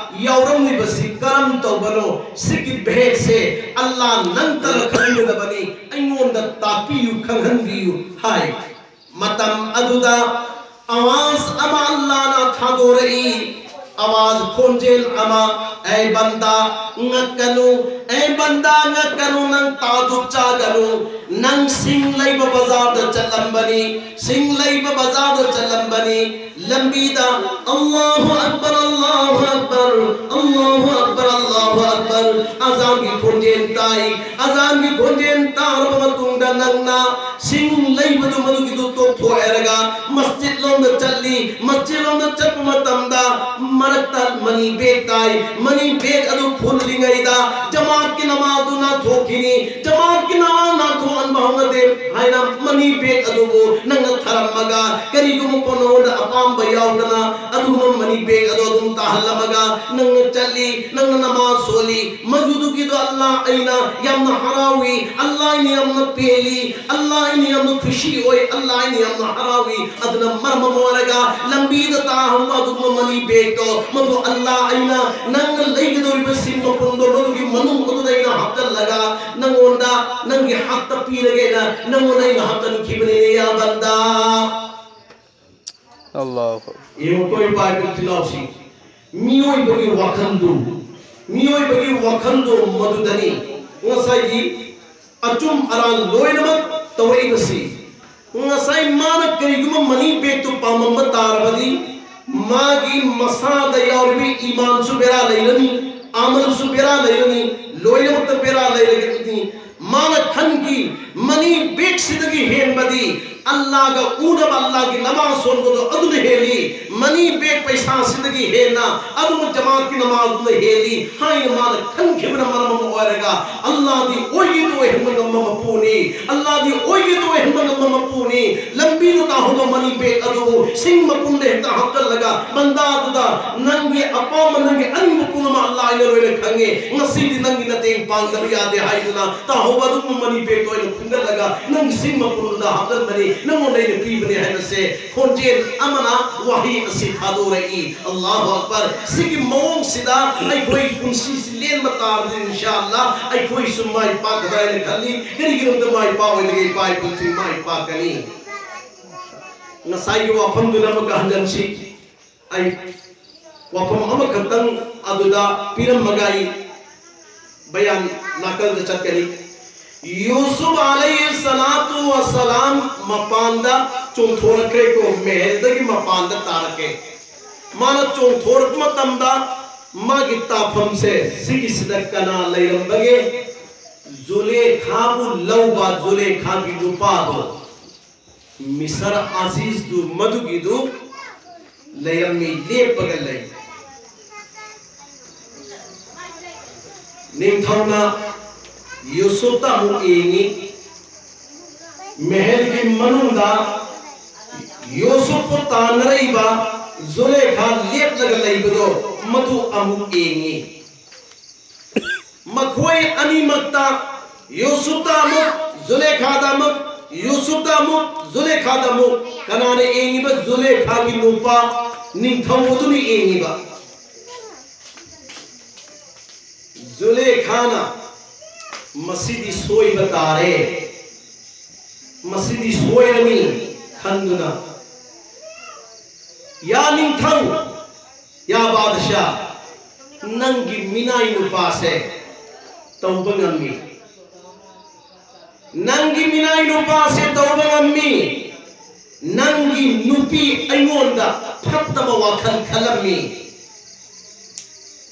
ꯌꯥꯎꯔꯝꯂꯤꯕꯁꯤ ꯀꯔꯝ ꯇꯧꯕꯅꯣ? ꯁꯤꯒꯤ ꯕꯦꯒꯁꯦ ꯑꯜꯂꯥ ꯅꯪꯇꯅ ꯈꯪꯒꯗꯕꯅꯤ, ꯑꯩꯉꯣꯟꯗ ꯇꯥꯛꯄꯤꯌꯨ, ꯈꯪꯍꯟꯕꯤꯌꯨ" ꯍꯥꯏ꯫ ꯃꯇꯝ ꯑꯗꯨꯗ ꯑꯋꯥꯖ ꯑꯃ ꯑꯜꯂꯥꯅ ꯊꯥꯗꯣꯔꯛꯏ꯫ ꯑꯋꯥꯖ, ꯈꯣꯟꯖꯦꯜ ꯑꯃ, "ꯑꯦ ꯕꯟꯗꯥ, ꯉꯛꯀꯅꯨ꯫ ꯑꯦ ꯕꯟꯗꯥ, ꯉꯛꯀꯅꯨ꯫ ꯅꯪ ꯇꯥꯗꯨꯛ ꯆꯥꯒꯅꯨ꯫ ꯅꯪ ꯁꯤꯡ ꯂꯩꯕ ꯕꯖꯥꯔꯗ ꯆꯠꯂꯝꯕꯅꯤ꯫ ꯁꯤꯡ ꯂꯩꯕ ꯕꯖꯥꯔꯗ ꯆꯠꯂꯝꯕꯅꯤ꯫ ꯂꯝꯕꯤꯗ ꯑꯜꯂꯥꯍꯨ ꯑꯛꯕꯔ, ꯑꯜꯂꯥꯍꯨ ꯑꯛꯕꯔ, ꯑꯜꯂꯥꯍꯨ ꯑꯛꯕꯔ, ꯑꯜꯂꯥꯍꯨ ꯑꯛꯕꯔ꯫ ꯑꯖꯥꯟꯒꯤ ꯈꯣꯟꯖꯦꯜ ꯇꯥꯏ꯫ ꯑꯖꯥꯟꯒꯤ ꯈꯣꯟꯖꯦꯜ ꯇꯥꯔꯕ ꯃꯇꯨꯡꯗ ꯅꯪꯅ ꯁꯤꯡ ꯂꯩꯕꯗꯨ ꯃꯗꯨꯒꯤꯗꯨ ꯇꯣꯛꯊꯣꯛꯑꯦꯔꯒ ꯃꯁꯖꯤꯗ ꯂꯣꯝꯗ ꯆꯠꯂꯤ꯫ ꯃꯁꯖꯤꯗ ꯂꯣꯝꯗ ꯆꯠꯄ ꯃꯇꯝꯗ ꯃꯔꯛꯇ ꯃꯅꯤ ꯕꯦꯒ ꯇꯥꯏ꯫ ꯃꯅꯤ ꯕꯦꯒ ꯑꯗꯨ ꯈꯨꯜꯂꯤꯉꯩꯗ ꯖꯃꯥꯠꯀꯤ ꯅꯃꯥꯖꯗꯨ ꯅꯥꯊꯣꯛꯈꯤꯅꯤ꯫ ꯖꯃꯥꯠꯀꯤ ꯅꯃꯥꯖ ꯅꯥꯊꯣꯛꯍꯟꯕ ꯍꯧꯅꯗꯦ ꯍꯥꯏꯅ ꯃꯅꯤ ꯕꯦꯒ ꯑꯗꯨꯕꯨ ꯅꯪꯅ ꯊꯔꯝꯃꯒ, ꯀꯔꯤꯒꯨꯝꯕ ꯄꯣꯠ ꯅꯉꯣꯟꯗ ꯑꯄꯥꯝꯕ ꯌꯥꯎꯗꯅ ꯑꯗꯨꯒꯨꯝꯕ ꯃꯅꯤ ꯕꯦꯒ ꯑꯗꯨ ꯑꯗꯨꯝ ꯇꯥꯍꯜꯂꯝꯃꯒ ꯅꯪꯅ ꯆꯠꯂꯤ, ꯅꯪꯅ ꯅꯃꯥꯖ ꯁꯣꯜꯂꯤ꯫ ꯃꯗꯨꯗꯨꯒꯤꯗꯣ ꯑꯜꯂꯥ ꯑꯩꯅ ꯌꯥꯝꯅ ꯍꯔꯥꯎꯏ, ꯑꯜꯂꯥ ꯑꯩꯅ ꯌꯥꯝꯅ ꯄꯦꯜꯂꯤ, ꯑꯜꯂꯥ ꯑꯩꯅ ꯌꯥꯝꯅ ꯈꯨꯁꯤ ꯑꯣꯏ, ꯑꯜꯂꯥ ꯑꯩꯅ ꯌꯥꯝꯅ ꯍꯔꯥꯎꯏ꯫ ꯑꯗꯨꯅ ꯃꯔꯝ ꯑꯃ ꯑꯣꯏꯔꯒ ꯂꯝꯕꯤꯗ ꯇꯥꯍꯧꯕ ꯑꯗꯨꯒꯨꯝꯕ ꯃꯅꯤ ꯕꯦꯒꯇꯣ, ꯃꯗꯨ ꯑꯜꯂꯥ ꯑꯩꯅ ꯅꯪꯅ ꯂꯩꯒꯗꯧꯔꯤꯕ ꯁꯤꯡ ꯃꯄꯨꯟꯗꯣ ꯃꯗꯨꯒꯤ ꯃꯅꯨꯡ ꯑꯗꯨꯗ ꯑꯩꯅ ꯍꯥꯞꯆꯜꯂꯒ ꯅꯪꯉꯣꯟꯗ ꯅꯪꯒꯤ ꯍꯛꯇ ꯄꯤꯔꯒꯦꯅ ꯅꯪꯉꯣꯟꯗ ꯑꯩꯅ ꯍꯥꯞꯆꯤꯟꯈꯤꯕꯅꯤꯅꯦ, ꯌꯥ ꯕꯟꯗꯥ꯫ ꯑꯜꯂꯥꯍꯨ ꯑꯛꯕꯔ꯫ ꯌꯦꯡꯉꯨꯀꯣ, ꯏꯄꯥ ꯏꯄꯨ ꯏꯆꯤꯜ ꯏꯅꯥꯎꯁꯤꯡ, ꯃꯤꯑꯣꯏꯕꯒꯤ ꯋꯥꯈꯜꯗꯨ, ꯃꯤꯑꯣꯏꯕꯒꯤ ꯋꯥꯈꯜꯗꯨ ꯃꯗꯨꯗꯅꯤ ꯉꯁꯥꯏꯒꯤ ꯑꯆꯨꯝ ꯑꯔꯥꯟ ꯂꯣꯏꯅꯃꯛ ꯇꯧꯔꯛꯏꯕꯁꯤ꯫ ꯉꯁꯥꯏ ꯃꯥꯅ ꯀꯔꯤꯒꯨꯝꯕ ꯃꯅꯤ ꯕꯦꯒꯇꯨ ꯄꯥꯝꯃꯝꯕ ꯇꯥꯔꯕꯗꯤ, ꯃꯥꯒꯤ ꯃꯁꯥꯗ ꯌꯥꯎꯔꯤꯕ ꯏꯃꯥꯟꯁꯨ ꯕꯦꯔꯥ ꯂꯩꯔꯅꯤ, ꯑꯃꯜꯁꯨ ꯕꯦꯔꯥ ꯂꯩꯔꯅꯤ, ꯂꯣꯏꯅꯃꯛꯇ ꯕꯦꯔꯥ ꯂꯩꯔꯒꯅꯤ꯫ ꯃꯥꯅ ꯈꯟꯈꯤ, ꯃꯅꯤ ꯕꯦꯒꯁꯤꯗꯒꯤ ꯍꯦꯟꯕꯗꯤ ꯑꯜꯂꯥꯒ ꯎꯅꯕ, ꯑꯜꯂꯥꯒꯤ ꯅꯃꯥꯖ ꯁꯣꯟꯕꯗꯣ ꯑꯗꯨꯅ ꯍꯦꯜꯂꯤ, ꯃꯅꯤ ꯕꯦꯒ ꯄꯩꯁꯥꯁꯤꯗꯒꯤ ꯍꯦꯟꯅ ꯑꯗꯨꯕꯨ ꯖꯃꯥꯠꯀꯤ ꯅꯃꯥꯖꯗꯨꯅ ꯍꯦꯜꯂꯤ ꯍꯥꯏꯅ ꯃꯥꯅ ꯈꯟꯈꯤꯕꯅ ꯃꯔꯝ ꯑꯃ ꯑꯣꯏꯔꯒ, ꯑꯜꯂꯥꯗꯤ ꯑꯣꯏꯒꯤꯗ ꯑꯣꯏꯍꯟꯕ ꯉꯝꯕ ꯃꯄꯨꯅꯤ, ꯑꯜꯂꯥꯗꯤ ꯑꯣꯏꯒꯤꯗ ꯑꯣꯏꯍꯟꯕ ꯉꯝꯕ ꯃꯄꯨꯅꯤ꯫ ꯂꯝꯕꯤꯗ ꯇꯥꯍꯧꯕ ꯃꯅꯤ ꯕꯦꯒ ꯑꯗꯨꯕꯨ ꯁꯤꯡ ꯃꯄꯨꯟꯗ ꯍꯦꯛꯇ ꯍꯥꯞꯆꯜꯂꯒ, ꯕꯟꯗꯥꯗꯨꯗ ꯅꯪꯒꯤ ꯑꯄꯥꯝꯕ, ꯅꯪꯒꯤ ꯑꯅꯤꯡꯕ ꯄꯨꯝꯅꯃꯛ ꯑꯜꯂꯥ ꯑꯩꯅ ꯂꯣꯏꯅ ꯈꯪꯉꯦ, ꯉꯁꯤꯗꯤ ꯅꯪꯒꯤ ꯃꯇꯦꯡ ꯄꯥꯡꯗꯕ ꯌꯥꯗꯦ ꯍꯥꯏꯗꯨꯅ ꯇꯥꯍꯧꯕ ꯑꯗꯨꯒꯨꯝꯕ ꯃꯅꯤ ꯕꯦꯒꯇꯣ ꯑꯩꯅ ꯈꯨꯝꯒꯠꯂꯒ ꯅꯪꯒꯤ ꯁꯤꯡ ꯃꯄꯨꯟꯗꯨꯗ ꯍꯥꯞꯆꯟꯕꯅꯤ, ꯅꯪꯉꯣꯟꯗ ꯑꯩꯅ ꯄꯤꯕꯅꯤ ꯍꯥꯏꯕꯁꯦ ꯈꯣꯟꯖꯦꯜ ꯑꯃꯅ ꯋꯥꯍꯩ ꯑꯁꯤ ꯊꯥꯗꯣꯔꯛꯏ꯫ ꯑꯜꯂꯥꯍꯨ ꯑꯛꯕꯔ꯫ ꯁꯤꯒꯤ ꯃꯑꯣꯡꯁꯤꯗ ꯑꯩꯈꯣꯏ ꯄꯨꯟꯁꯤꯁꯤ ꯂꯦꯟꯕ ꯇꯥꯔꯗꯤ, ꯏꯟꯁꯥ ꯑꯜꯂꯥ, ꯑꯩꯈꯣꯏꯁꯨ ꯃꯥꯏ ꯄꯥꯛꯀꯗ꯭ꯔꯥ ꯍꯥꯏꯅ ꯈꯜꯂꯤ꯫ ꯀꯔꯤꯒꯤꯗꯃꯛꯇ ꯃꯥꯏ ꯄꯥꯛꯑꯣꯏꯗꯒꯦ? ꯏꯄꯥ ꯏꯄꯨꯁꯤꯡ ꯃꯥꯏ ꯄꯥꯛꯀꯅꯤ꯫ ꯉꯁꯥꯏꯒꯤ ꯋꯥꯐꯝꯗꯨꯅ ꯑꯃꯨꯛꯀ ꯍꯟꯖꯤꯟꯁꯤ꯫ ꯑꯩ ꯋꯥꯐꯝ ꯑꯃꯈꯛꯇꯪ ꯑꯗꯨꯗ ꯄꯤꯔꯝꯃꯒ ꯑꯩ ꯕꯌꯥꯟ ꯅꯥꯀꯜꯗ ꯆꯠꯀꯅꯤ꯫ ꯌꯨꯁꯨꯐ ꯑꯂꯩꯍꯤ ꯁꯂꯥꯇꯨ ꯋꯁꯂꯥꯝ ꯃꯄꯥꯟꯗ ꯆꯣꯡꯊꯣꯔꯛꯈ꯭ꯔꯦꯀꯣ, ꯃꯦꯍꯦꯜꯗꯒꯤ ꯃꯄꯥꯟꯗ ꯇꯥꯔꯛꯀꯦ꯫ ꯃꯥꯅ ꯆꯣꯡꯊꯣꯔꯛꯄ ꯃꯇꯝꯗ ꯃꯥꯒꯤ ꯇꯥꯐꯝꯁꯦ ꯁꯤꯒꯤꯁꯤꯗ ꯀꯅꯥ ꯂꯩꯔꯝꯕꯒꯦ? ꯖꯨꯂꯦꯈꯥꯕꯨ ꯂꯧꯕ ꯖꯨꯂꯦꯈꯥꯒꯤ ꯅꯨꯄꯥꯗꯣ, ꯃꯤꯁꯔ ꯑꯖꯤꯖꯗꯨ ꯃꯗꯨꯒꯤꯗꯨ ꯂꯩꯔꯝꯃꯤ, ꯂꯦꯞꯄꯒ ꯂꯩ꯫ ꯅꯤꯡꯊꯧꯅ ꯌꯨꯁꯨꯞꯇ ꯑꯃꯨꯛ ꯌꯦꯡꯉꯤ꯫ ꯃꯦꯍꯦꯜꯒꯤ ꯃꯅꯨꯡꯗ ꯌꯨꯁꯨꯞꯄꯨ ꯇꯥꯟꯅꯔꯛꯏꯕ ꯖꯨꯂꯦꯈꯥ ꯂꯦꯞꯂꯒ ꯂꯩꯕꯗꯣ, ꯃꯗꯨ ꯑꯃꯨꯛ ꯌꯦꯡꯉꯤ꯫ ꯃꯈꯣꯏ ꯑꯅꯤꯃꯛꯇ, ꯌꯨꯁꯨꯞꯇ ꯑꯃꯨꯛ, ꯖꯨꯂꯦꯈꯥꯗ ꯑꯃꯨꯛ, ꯌꯨꯁꯨꯞꯇ ꯑꯃꯨꯛ, ꯖꯨꯂꯦꯈꯥꯗ ꯑꯃꯨꯛ, ꯀꯅꯥꯅ ꯌꯦꯡꯉꯤꯕ? ꯖꯨꯂꯦꯈꯥꯒꯤ ꯅꯨꯄꯥ ꯅꯤꯡꯊꯧ ꯑꯗꯨꯅ ꯌꯦꯡꯉꯤꯕ꯫ ꯖꯨꯂꯦꯈꯥꯅ ꯃꯁꯤꯗꯤ ꯁꯣꯏꯕ ꯇꯥꯔꯦ, ꯃꯁꯤꯗꯤ ꯁꯣꯏꯔꯅꯤ ꯈꯟꯗꯨꯅ, "ꯌꯥ ꯅꯤꯡꯊꯧ, ꯌꯥ ꯕꯥꯗꯁꯥ, ꯅꯪꯒꯤ ꯃꯤꯅꯥꯏ ꯅꯨꯄꯥꯁꯦ ꯇꯧꯕ ꯉꯝꯃꯤ, ꯅꯪꯒꯤ ꯃꯤꯅꯥꯏ ꯅꯨꯄꯥꯁꯦ ꯇꯧꯕ ꯉꯝꯃꯤ, ꯅꯪꯒꯤ ꯅꯨꯄꯤ ꯑꯩꯉꯣꯟꯗ ꯐꯠꯇꯕ ꯋꯥꯈꯜ ꯈꯜꯂꯝꯃꯤ"꯫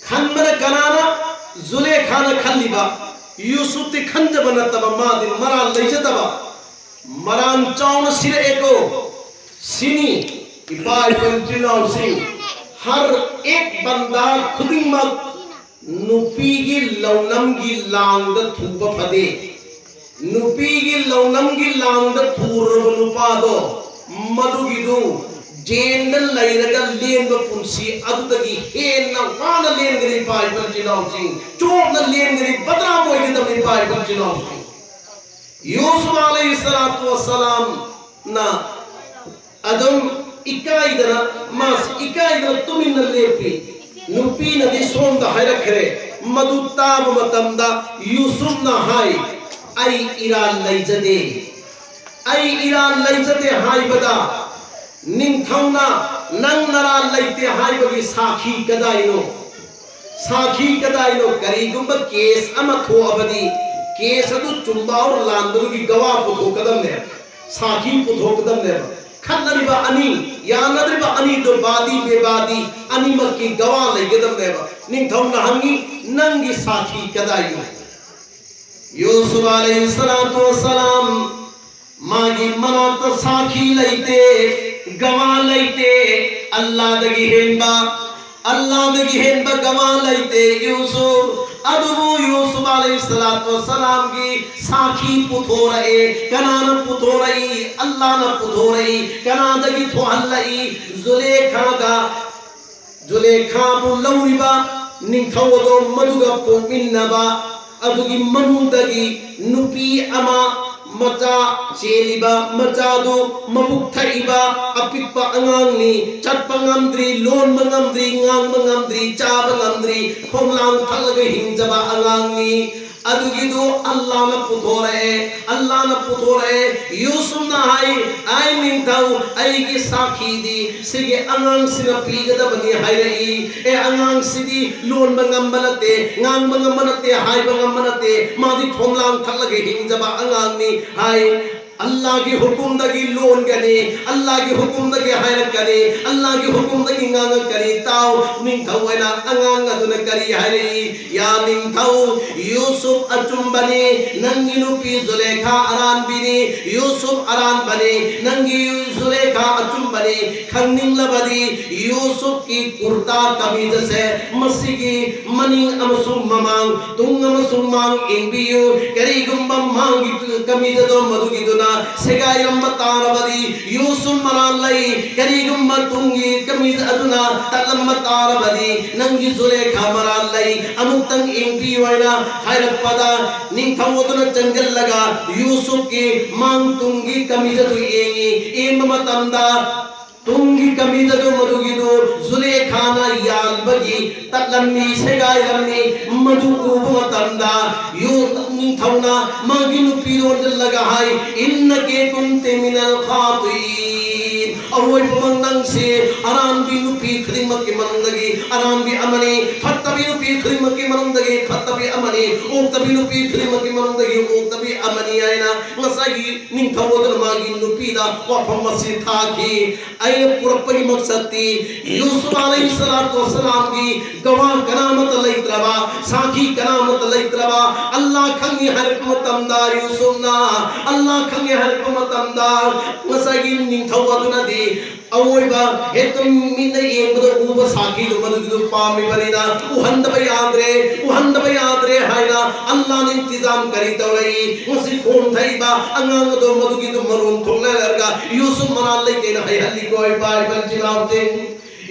ꯈꯟꯕꯅ ꯀꯅꯥꯅ? ꯖꯨꯂꯦꯈꯥꯅ ꯈꯜꯂꯤꯕ꯫ ꯌꯨꯁꯨꯞꯇꯤ ꯈꯟꯖꯕ ꯅꯠꯇꯕ, ꯃꯥꯗꯤ ꯃꯔꯥꯜ ꯂꯩꯖꯗꯕ꯫ ꯃꯔꯥꯜ ꯆꯥꯎꯅ ꯁꯤꯔꯛꯑꯦꯀꯣ꯫ ꯁꯤꯅꯤ, ꯏꯄꯥ ꯏꯄꯨ ꯏꯆꯤꯜ ꯏꯅꯥꯎꯁꯤꯡ, ꯍꯔ ꯑꯦꯛ ꯕꯟꯗꯥ ꯈꯨꯗꯤꯡꯃꯛ ꯅꯨꯄꯤꯒꯤ ꯂꯧꯅꯝꯒꯤ ꯂꯥꯡꯗ ꯊꯨꯕ ꯐꯗꯦ꯫ ꯅꯨꯄꯤꯒꯤ ꯂꯧꯅꯝꯒꯤ ꯂꯥꯡꯗ ꯊꯨꯔꯕ ꯅꯨꯄꯥꯗꯣ, ꯃꯗꯨꯒꯤꯗꯨ ꯖꯦꯟꯗ ꯂꯩꯔꯒ ꯂꯦꯟꯕ ꯄꯨꯟꯁꯤ ꯑꯗꯨꯗꯒꯤ ꯍꯦꯟꯅ ꯋꯥꯅ ꯂꯦꯟꯒꯅꯤ, ꯏꯄꯥ ꯏꯄꯨ ꯏꯆꯤꯜ ꯏꯅꯥꯎꯁꯤꯡ꯫ ꯆꯣꯞꯅ ꯂꯦꯟꯒꯅꯤ, ꯕꯗꯅꯥꯝ ꯑꯣꯏꯒꯗꯕꯅꯤ, ꯏꯄꯥ ꯏꯄꯨ ꯏꯆꯤꯜ ꯏꯅꯥꯎꯁꯤꯡ꯫ ꯌꯨꯁꯨꯐ ꯑꯂꯩꯍꯤ ꯁꯂꯥꯇꯨ ꯋꯁꯁꯂꯥꯝꯅ ꯑꯗꯨꯝ ꯏꯀꯥꯏꯗꯅ, ꯃꯥꯁꯤ ꯏꯀꯥꯏꯗꯅ ꯇꯨꯃꯤꯟꯅ ꯂꯦꯞꯄꯤ꯫ ꯅꯨꯄꯤꯅꯗꯤ ꯁꯣꯝꯗ ꯍꯥꯏꯔꯛꯈ꯭ꯔꯦ꯫ ꯃꯗꯨ ꯇꯥꯕ ꯃꯇꯝꯗ ꯌꯨꯁꯨꯐꯅ ꯍꯥꯏ, "ꯑꯩ ꯏꯔꯥꯜ ꯂꯩꯖꯗꯦ, ꯑꯩ ꯏꯔꯥꯜ ꯂꯩꯖꯗꯦ" ꯍꯥꯏꯕꯗ, ꯅꯤꯡꯊꯧꯅ ꯅꯪ ꯅꯔꯥꯜ ꯂꯩꯇꯦ ꯍꯥꯏꯕꯒꯤ ꯁꯥꯈꯤ ꯀꯗꯥꯏꯅꯣ? ꯁꯥꯈꯤ ꯀꯗꯥꯏꯅꯣ? ꯀꯔꯤꯒꯨꯝꯕ ꯀꯦꯁ ꯑꯃ ꯊꯣꯛꯑꯕꯗꯤ ꯀꯦꯁ ꯑꯗꯨ ꯆꯨꯝꯕ ꯑꯣꯔ ꯂꯥꯟꯕꯗꯨꯒꯤ ꯒꯋꯥ ꯄꯨꯊꯣꯛꯀꯗꯕꯅꯦꯕ, ꯁꯥꯈꯤ ꯄꯨꯊꯣꯛꯀꯗꯕꯅꯦꯕ꯫ ꯈꯠꯅꯔꯤꯕ ꯑꯅꯤ, ꯌꯥꯅꯗ꯭ꯔꯤꯕ ꯑꯅꯤꯗꯣ ꯕꯥꯗꯤ ꯕꯦꯕꯥꯗꯤ ꯑꯅꯤꯃꯛꯀꯤ ꯒꯋꯥ ꯂꯩꯒꯗꯕꯅꯦꯕ꯫ ꯅꯤꯡꯊꯧꯅ ꯍꯪꯉꯤ, ꯅꯪꯒꯤ ꯁꯥꯈꯤ ꯀꯗꯥꯏꯅꯣ? ꯌꯨꯁꯨꯐ ꯑꯂꯩꯍꯤ ꯁꯂꯥꯇꯨ ꯋꯁꯁꯂꯥꯝ ꯃꯥꯒꯤ ꯃꯅꯥꯛꯇ ꯁꯥꯈꯤ ꯂꯩꯇꯦ, ꯒꯋꯥ ꯂꯩꯇꯦ, ꯑꯜꯂꯥꯗꯒꯤ ꯍꯦꯟꯕ, ꯑꯜꯂꯥꯗꯒꯤ ꯍꯦꯟꯕ ꯒꯋꯥ ꯂꯩꯇꯦ ꯌꯨꯁꯨꯐ꯫ ꯑꯗꯨꯕꯨ ꯌꯨꯁꯨꯐ ꯑꯂꯩꯍꯤ ꯁꯂꯥꯇꯨ ꯋꯁꯁꯂꯥꯝꯒꯤ ꯁꯥꯈꯤ ꯄꯨꯊꯣꯔꯛꯑꯦ꯫ ꯀꯅꯥꯅ ꯄꯨꯊꯣꯔꯛꯏ? ꯑꯜꯂꯥꯅ ꯄꯨꯊꯣꯔꯛꯏ꯫ ꯀꯅꯥꯗꯒꯤ ꯊꯣꯛꯍꯜꯂꯛꯏ? ꯖꯨꯂꯦꯈꯥꯒ ꯖꯨꯂꯦꯈꯥꯕꯨ ꯂꯧꯔꯤꯕ ꯅꯤꯡꯊꯧ ꯑꯗꯣ ꯃꯗꯨꯒ ꯄꯣꯛꯃꯤꯟꯅꯕ ꯑꯗꯨꯒꯤ ꯃꯅꯨꯡꯗꯒꯤ ꯅꯨꯄꯤ ꯑꯃ ꯃꯆꯥ ꯆꯦꯜꯂꯤꯕ, ꯃꯆꯥꯗꯨ ꯃꯕꯨꯛ ꯊꯛꯏꯕ, ꯑꯄꯤꯛꯄ ꯑꯉꯥꯡꯅꯤ, ꯆꯠꯄ ꯉꯝꯗ꯭ꯔꯤ, ꯂꯣꯟꯕ ꯉꯝꯗ꯭ꯔꯤ, ꯉꯥꯡꯕ ꯉꯝꯗ꯭ꯔꯤ, ꯆꯥꯕ ꯉꯝꯗ꯭ꯔꯤ, ꯈꯣꯝꯂꯥꯡ ꯊꯛꯂꯒ ꯍꯤꯡꯖꯕ ꯑꯉꯥꯡꯅꯤ꯫ ꯑꯗꯨꯒꯤꯗꯨ ꯑꯜꯂꯥꯅ ꯄꯨꯊꯣꯔꯛꯑꯦ꯫ ꯑꯜꯂꯥꯅ ꯄꯨꯊꯣꯔꯛꯑꯦ꯫ ꯌꯨꯁꯨꯐꯅ ꯍꯥꯏ, ꯑꯩ ꯅꯤꯡꯊꯧ, ꯑꯩꯒꯤ ꯁꯥꯈꯤꯗꯤ ꯁꯤꯒꯤ ꯑꯉꯥꯡꯁꯤꯅ ꯄꯤꯒꯗꯕꯅꯤ ꯍꯥꯏꯔꯛꯏ꯫ ꯑꯦ, ꯑꯉꯥꯡꯁꯤꯗꯤ ꯂꯣꯟꯕ ꯉꯝꯕ ꯅꯠꯇꯦ, ꯉꯥꯡꯕ ꯉꯝꯕ ꯅꯠꯇꯦ, ꯍꯥꯏꯕ ꯉꯝꯕ ꯅꯠꯇꯦ, ꯃꯥꯗꯤ ꯈꯣꯝꯂꯥꯡ ꯊꯛꯂꯒ ꯍꯤꯡꯖꯕ ꯑꯉꯥꯡꯅꯤ ꯍꯥꯏ꯫ ꯑꯜꯂꯥꯒꯤ ꯍꯨꯀꯨꯝꯗꯒꯤ ꯂꯣꯟꯒꯅꯤ, ꯑꯜꯂꯥꯒꯤ ꯍꯨꯀꯨꯝꯗꯒꯤ ꯍꯥꯏꯔꯛꯀꯅꯤ, ꯑꯜꯂꯥꯒꯤ ꯍꯨꯀꯨꯝꯗꯒꯤ ꯉꯥꯡꯉꯛꯀꯅꯤ꯫ ꯇꯥꯎ, ꯅꯤꯡꯊꯧ ꯑꯣꯏꯅ ꯑꯉꯥꯡ ꯑꯗꯨꯅ ꯀꯔꯤ ꯍꯥꯏꯔꯛꯏ? ꯌꯥ ꯅꯤꯡꯊꯧ, ꯌꯨꯁꯨꯐ ꯑꯆꯨꯝꯕꯅꯤ, ꯅꯪꯒꯤ ꯅꯨꯄꯤ ꯖꯨꯂꯦꯈꯥ ꯑꯔꯥꯟꯕꯤꯅꯤ, ꯌꯨꯁꯨꯐ ꯑꯔꯥꯟꯕꯅꯤ, ꯅꯪꯒꯤ ꯖꯨꯂꯦꯈꯥ ꯑꯆꯨꯝꯕꯅꯤ꯫ ꯈꯪꯅꯤꯡꯂꯕꯗꯤ ꯌꯨꯁꯨꯐꯀꯤ ꯀꯨꯔꯇꯥ ꯀꯃꯤꯖ ꯑꯁꯦ ꯃꯁꯤꯒꯤ ꯃꯅꯤꯡ ꯑꯃꯁꯨꯡ ꯃꯃꯥꯡ, ꯇꯨꯡ ꯑꯃꯁꯨꯡ ꯃꯥꯡ ꯌꯦꯡꯕꯤꯌꯨ꯫ ꯀꯔꯤꯒꯨꯝꯕ ꯃꯥꯡꯒꯤ ꯀꯃꯤꯖꯗꯣ ꯃꯗꯨꯒꯤꯗꯨꯅ ꯁꯦꯒꯥꯏꯔꯝꯕ ꯇꯥꯔꯕꯗꯤ, ꯌꯨꯁꯨꯐ ꯃꯔꯥꯜ ꯂꯩ꯫ ꯀꯔꯤꯒꯨꯝꯕ ꯇꯨꯡꯒꯤ ꯀꯃꯤꯖ ꯑꯗꯨꯅ ꯇꯠꯂꯝꯕ ꯇꯥꯔꯕꯗꯤ, ꯅꯪꯒꯤ ꯖꯨꯂꯦꯈꯥ ꯃꯔꯥꯜ ꯂꯩ꯫ ꯑꯃꯨꯛꯇꯪ ꯌꯦꯡꯕꯤꯌꯨ ꯍꯥꯏꯅ ꯍꯥꯏꯔꯛꯄꯗ, ꯅꯤꯡꯊꯧ ꯑꯗꯨꯅ ꯆꯪꯁꯤꯜꯂꯒ ꯌꯨꯁꯨꯐꯀꯤ ꯃꯥꯡ ꯇꯨꯡꯒꯤ ꯀꯃꯤꯖꯗꯨ ꯌꯦꯡꯉꯤ꯫ ꯌꯦꯡꯕ ꯃꯇꯝꯗ, ꯇꯨꯡꯒꯤ ꯀꯃꯤꯖꯗꯨ ꯃꯗꯨꯒꯤꯗꯨ ꯖꯨꯂꯦꯈꯥꯅ ꯌꯥꯟꯕꯒꯤ ꯇꯠꯂꯝꯃꯤ, ꯁꯦꯒꯥꯏꯔꯝꯃꯤ꯫ ꯃꯗꯨ ꯎꯕ ꯃꯇꯝꯗ ꯌꯨ-, ꯅꯤꯡꯊꯧꯅ ꯃꯥꯒꯤ ꯅꯨꯄꯤꯗꯨ ꯑꯣꯟꯁꯤꯜꯂꯒ ꯍꯥꯏ, "ꯏꯟꯅꯀꯤ ꯀꯨꯟꯇꯤ ꯃꯤꯅꯜ ꯈꯥꯇꯤꯏꯟ꯫ ꯑꯋꯣꯏꯕꯃꯛ ꯅꯪꯁꯤ ꯑꯔꯥꯟꯕꯤ ꯅꯨꯄꯤ ꯈꯨꯗꯤꯡꯃꯛꯀꯤ ꯃꯅꯨꯡꯗꯒꯤ ꯑꯔꯥꯟꯕꯤ ꯑꯃꯅꯤ, ꯐꯠꯇꯕꯤ ꯅꯨꯄꯤ ꯈꯨꯗꯤꯡꯃꯛꯀꯤ ꯃꯅꯨꯡꯗꯒꯤ ꯐꯠꯇꯕꯤ ꯑꯃꯅꯤ, ꯑꯣꯛꯇꯕꯤ ꯅꯨꯄꯤ ꯈꯨꯗꯤꯡꯃꯛꯀꯤ ꯃꯅꯨꯡꯗꯒꯤ ꯑꯣꯛꯇꯕꯤ ꯑꯃꯅꯤ ꯍꯥꯏꯅ ꯉꯁꯥꯏꯒꯤ ꯅꯤꯡꯊꯧ ꯑꯗꯨꯅ ꯃꯥꯒꯤ ꯅꯨꯄꯤꯗ ꯋꯥꯐꯝ ꯑꯁꯤ ꯊꯥꯈꯤ꯫ ꯑꯩꯅ ꯄꯨꯔꯛꯄꯒꯤ ꯃꯛꯁꯠꯇꯤ ꯌꯨꯁꯨꯐ ꯑꯂꯩꯍꯤ ꯁꯂꯥꯇꯨ ꯋꯁꯁꯂꯥꯝꯒꯤ ꯒꯋꯥ ꯀꯅꯥꯃꯠꯇ ꯂꯩꯇ꯭ꯔꯕ, ꯁꯥꯈꯤ ꯀꯅꯥꯃꯠꯇ ꯂꯩꯇ꯭ꯔꯕ, ꯑꯜꯂꯥꯍ ꯈꯪꯉꯤ ꯍꯥꯏꯔꯛꯄ ꯃꯇꯝꯗ ꯌꯨꯁꯨꯐꯅ ꯑꯜꯂꯥꯍ ꯈꯪꯉꯤ ꯍꯥꯏꯔꯛꯄ ꯃꯇꯝꯗ ꯉꯁꯥꯏꯒꯤ ꯅꯤꯡꯊꯧ ꯑꯗꯨꯅꯗꯤ ꯑꯋꯣꯏꯕ ꯍꯦꯛꯇ ꯃꯤꯠꯅ ꯌꯦꯡꯕꯗ ꯎꯕ ꯁꯥꯈꯤꯗꯨ ꯃꯗꯨꯒꯤꯗꯨ ꯄꯥꯝꯃꯤꯕꯅꯤꯅ ꯎꯍꯟꯗꯕ ꯌꯥꯗ꯭ꯔꯦ, ꯎꯍꯟꯗꯕ ꯌꯥꯗ꯭ꯔꯦ ꯍꯥꯏꯅ ꯑꯜꯂꯥꯍꯅ ꯏꯟꯇꯤꯖꯥꯝ ꯀꯔꯤ ꯇꯧꯔꯛꯏ? ꯉꯁꯤ ꯈꯣꯝ ꯊꯛꯏꯕ ꯑꯉꯥꯡ ꯑꯗꯣ ꯃꯗꯨꯒꯤꯗꯨ ꯃꯔꯣꯟ ꯊꯣꯛꯅꯔꯒ ꯌꯨꯁꯨꯐ ꯃꯔꯥꯜ ꯂꯩꯇꯦꯅ ꯍꯩꯍꯜꯂꯤꯀꯣ ꯏꯄꯥ ꯏꯄꯟ ꯏꯆꯤꯟ ꯏꯅꯥꯎꯁꯤꯡ꯫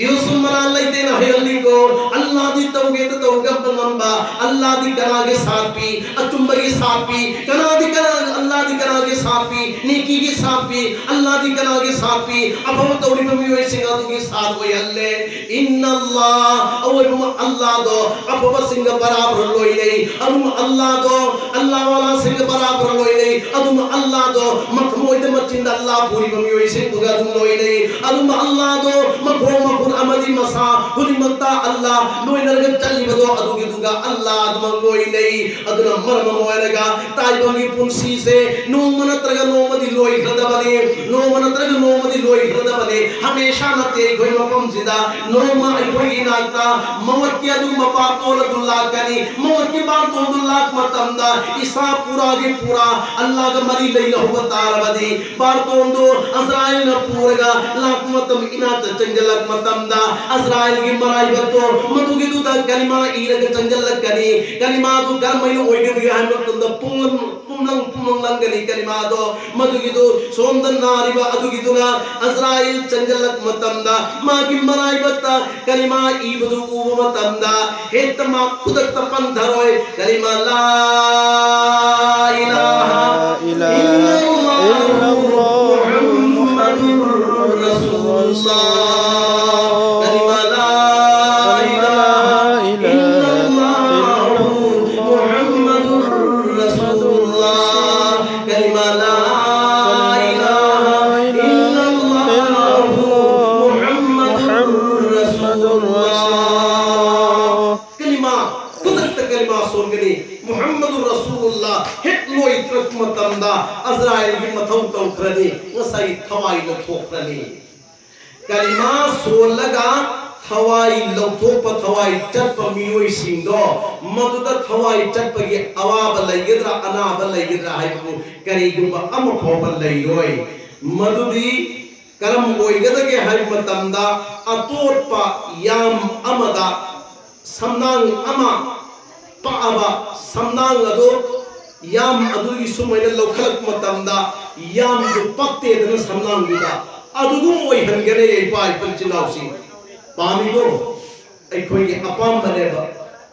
ꯌꯨꯁꯨꯐ ꯃꯔꯥꯜ ꯂꯩꯇꯦꯅ ꯍꯩꯍꯜꯂꯤꯀꯣ꯫ ꯑꯜꯂꯥꯍꯗꯤ ꯇꯧꯒꯦꯗ ꯇꯧꯒꯝꯕ ꯉꯝꯕ, ꯑꯜꯂꯥꯍꯗꯤ ꯀꯅꯥꯒꯤ ꯁꯥꯠ ꯄꯤ? ꯑꯆꯨꯝꯕꯒꯤ ꯁꯥꯠ ꯄꯤ꯫ ꯀꯅꯥꯗꯤ ꯀꯅꯥ, ꯑꯜꯂꯥꯍꯗꯤ ꯀꯅꯥꯒꯤ ꯁꯥꯠ ꯄꯤ? ꯅꯦꯀꯤꯒꯤ ꯁꯥꯠ ꯄꯤ꯫ ꯑꯜꯂꯥꯍꯗꯤ ꯀꯅꯥꯒꯤ ꯁꯥꯠ ꯄꯤ? ꯑꯐꯕ ꯇꯧꯔꯤꯕ ꯃꯤꯑꯣꯏꯁꯤꯡ ꯑꯗꯨꯒꯤ ꯁꯥꯠ ꯑꯣꯏꯍꯜꯂꯦ꯫ ꯏꯟꯅꯜꯂꯥꯍ, ꯑꯋꯣꯏꯕꯃꯛ ꯑꯜꯂꯥꯍꯗꯣ ꯑꯐꯕꯁꯤꯡꯒ ꯕꯔꯥꯕꯔ ꯂꯣꯏꯅꯩ꯫ ꯑꯗꯨꯝ ꯑꯜꯂꯥꯍꯗꯣ, ꯑꯜꯂꯥꯍ ꯋꯥꯂꯥꯁꯤꯡꯒ ꯕꯔꯥꯕꯔ ꯂꯣꯏꯅꯩ꯫ ꯑꯗꯨꯝ ꯑꯜꯂꯥꯍꯗꯣ ꯃꯊꯃꯣꯏꯗ ꯃꯆꯤꯟꯗ ꯑꯜꯂꯥꯍ ꯄꯨꯔꯤꯕ ꯃꯤꯑꯣꯏꯁꯤꯡꯗꯨꯒ ꯑꯗꯨꯝ ꯂꯣꯏꯅꯩ꯫ ꯑꯗꯨꯝ ꯑꯜꯂꯥꯍꯗꯣ ꯃꯈꯣꯡ ꯃꯈꯨꯠ ꯑꯃꯗꯤ ꯃꯁꯥ ꯈꯨꯗꯤꯡꯃꯛꯇ ꯑꯜꯂꯥꯍ ꯂꯣꯏꯅꯔꯒ ꯆꯠꯂꯤꯕꯗꯣ ꯑꯗꯨꯒꯤꯗꯨꯒ ꯑꯜꯂꯥꯍ ꯑꯗꯨꯃꯛ ꯂꯣꯏꯅꯩ꯫ ꯑꯗꯨꯅ ꯃꯔꯝ ꯑꯃ ꯑꯣꯏꯔꯒ ꯇꯥꯏꯕꯪꯒꯤ ꯄꯨꯟꯁꯤꯁꯦ ꯅꯣꯡꯃ ꯅꯠꯇ꯭ꯔꯒ ꯅꯣꯡꯃꯗꯤ ꯂꯣꯏꯈ꯭ꯔꯗꯕꯅꯤ, ꯅꯣꯡꯃ ꯅꯠꯇ꯭ꯔꯒ ꯅꯣꯡꯃꯗꯤ ꯂꯣꯏꯈ꯭ꯔꯗꯕꯅꯤ꯫ ꯍꯃꯦꯁꯥ ꯅꯠꯇꯦ ꯑꯩꯈꯣꯏ ꯃꯐꯝꯁꯤꯗ, ꯅꯣꯡꯃ ꯑꯩꯈꯣꯏꯒꯤ ꯏꯅꯥꯛꯇ ꯃꯧꯠꯀꯤ ꯑꯗꯨꯒꯨꯝꯕ ꯕꯥꯔꯇꯣꯟ ꯑꯗꯨ ꯂꯥꯛꯀꯅꯤ꯫ ꯃꯧꯠꯀꯤ ꯕꯥꯔꯇꯣꯟꯗꯨ ꯂꯥꯛꯄ ꯃꯇꯝꯗ ꯏꯁꯥ ꯄꯨꯔꯥꯒꯤ ꯄꯨꯔꯥ ꯑꯜꯂꯥꯍꯒ ꯃꯔꯤ ꯂꯩꯅꯍꯧꯕ ꯇꯥꯔꯕꯗꯤ, ꯕꯥꯔꯇꯣꯟꯗꯨ ꯑꯖꯔꯥꯏꯜꯅ ꯄꯨꯔꯒ ꯂꯥꯛꯄ ꯃꯇꯝ, ꯏꯅꯥꯛꯇ ꯆꯪꯁꯤꯜꯂꯛꯄ ꯃꯇꯝꯗ ꯑꯖꯔꯥꯏꯜꯒꯤ ꯃꯔꯥꯏꯕꯛꯇꯣ ꯃꯗꯨꯒꯤꯗꯨꯗ ꯀꯂꯤꯃꯥ ꯏꯔꯒ ꯆꯪꯁꯤꯜꯂꯛꯀꯅꯤ꯫ ꯀꯂꯤꯃꯥꯗꯨ ꯀꯔꯝꯍꯥꯏꯅ ꯑꯣꯏꯒꯅꯤ ꯍꯥꯏꯕ ꯃꯇꯝꯗ ꯄꯨꯡꯂꯪ ꯄꯨꯝꯂꯪ ꯄꯨꯝꯂꯪꯂꯪꯒꯅꯤ ꯀꯂꯤꯃꯥꯗꯣ꯫ ꯃꯗꯨꯒꯤꯗꯨ ꯁꯣꯝꯗ ꯅꯥꯔꯤꯕ ꯑꯗꯨꯒꯤꯗꯨꯅ ꯑꯖꯔꯥꯏꯜ ꯆꯪꯁꯤꯜꯂꯛꯄ ꯃꯇꯝꯗ ꯃꯥꯒꯤ ꯃꯔꯥꯏꯕꯛꯇ ꯀꯂꯤꯃꯥ ꯏꯕꯗꯨ ꯎꯕ ꯃꯇꯝꯗ ꯍꯦꯛꯇ ꯃꯥ ꯈꯨꯗꯛꯇ ꯄꯟꯊꯔꯣꯏ꯫ ꯀꯂꯤꯃꯥ ꯂꯥ ꯏꯂꯥꯍ ꯏꯂꯥꯍ ꯏꯜꯂꯜꯂꯥꯍꯨ ꯏꯜꯂꯜꯂꯥꯍꯨ ꯃꯨꯍꯝꯃꯗꯨꯔ ꯔꯁꯨꯂꯨꯜꯂꯥꯍ꯫ ꯀꯂꯤꯃꯥ ꯂꯥ ꯏꯂꯥꯍ ꯏꯜꯂꯜꯂꯥꯍꯨ ꯃꯨꯍꯝꯃꯗꯨꯔ ꯔꯁꯨꯂꯨꯜꯂꯥꯍ꯫ ꯀꯂꯤꯃꯥ ꯂꯥ ꯏꯂꯥꯍ ꯏꯜꯂꯜꯂꯥꯍ ꯑꯖꯔꯥꯏꯜꯒꯤ ꯃꯊꯧ ꯇꯧꯈ꯭ꯔꯅꯤ, ꯉꯁꯥꯏ ꯊꯋꯥꯏ ꯂꯧꯊꯣꯛꯈ꯭ꯔꯅꯤ꯫ ꯀꯂꯤꯃꯥ ꯁꯣꯜꯂꯒ ꯊꯋꯥꯏ ꯂꯧꯊꯣꯛꯄ, ꯊꯋꯥꯏ ꯆꯠꯄ ꯃꯤꯑꯣꯏꯁꯤꯡꯗꯣ, ꯃꯗꯨꯗ ꯊꯋꯥꯏ ꯆꯠꯄꯒꯤ ꯑꯋꯥꯕ ꯂꯩꯒꯗ꯭ꯔꯥ, ꯑꯅꯥꯕ ꯂꯩꯒꯗ꯭ꯔꯥ ꯍꯥꯏꯕꯕꯨ ꯀꯔꯤꯒꯨꯝꯕ ꯑꯃ ꯐꯥꯎꯕ ꯂꯩꯔꯣꯏ꯫ ꯃꯗꯨꯗꯤ ꯀꯔꯝ ꯑꯣꯏꯒꯗꯒꯦ ꯍꯥꯏꯕ ꯃꯇꯝꯗ, ꯑꯇꯣꯠꯄ ꯌꯥꯝ ꯑꯃꯗ ꯁꯝꯅꯥꯡ ꯑꯃ ꯄꯛꯑꯕ ꯁꯝꯅꯥꯡ ꯑꯗꯨ, ꯌꯥꯝ ꯑꯗꯨꯒꯤ ꯁꯨꯃꯥꯏꯅ ꯂꯧꯈꯠꯂꯛꯄ ꯃꯇꯝꯗ, ꯌꯥꯝꯗꯨ ꯄꯛꯇꯦꯗꯅ ꯁꯝꯅꯥꯡꯗꯨꯗ, ꯑꯗꯨꯒꯨꯝ ꯑꯣꯏꯍꯟꯒꯅꯤ ꯏꯄꯥ ꯏꯄꯨ ꯏꯆꯤꯜ ꯏꯅꯥꯎꯁꯤꯡ꯫ ꯄꯥꯝꯃꯤꯀꯣ? ꯑꯩꯈꯣꯏꯒꯤ ꯑꯄꯥꯝꯕꯅꯦꯕ꯫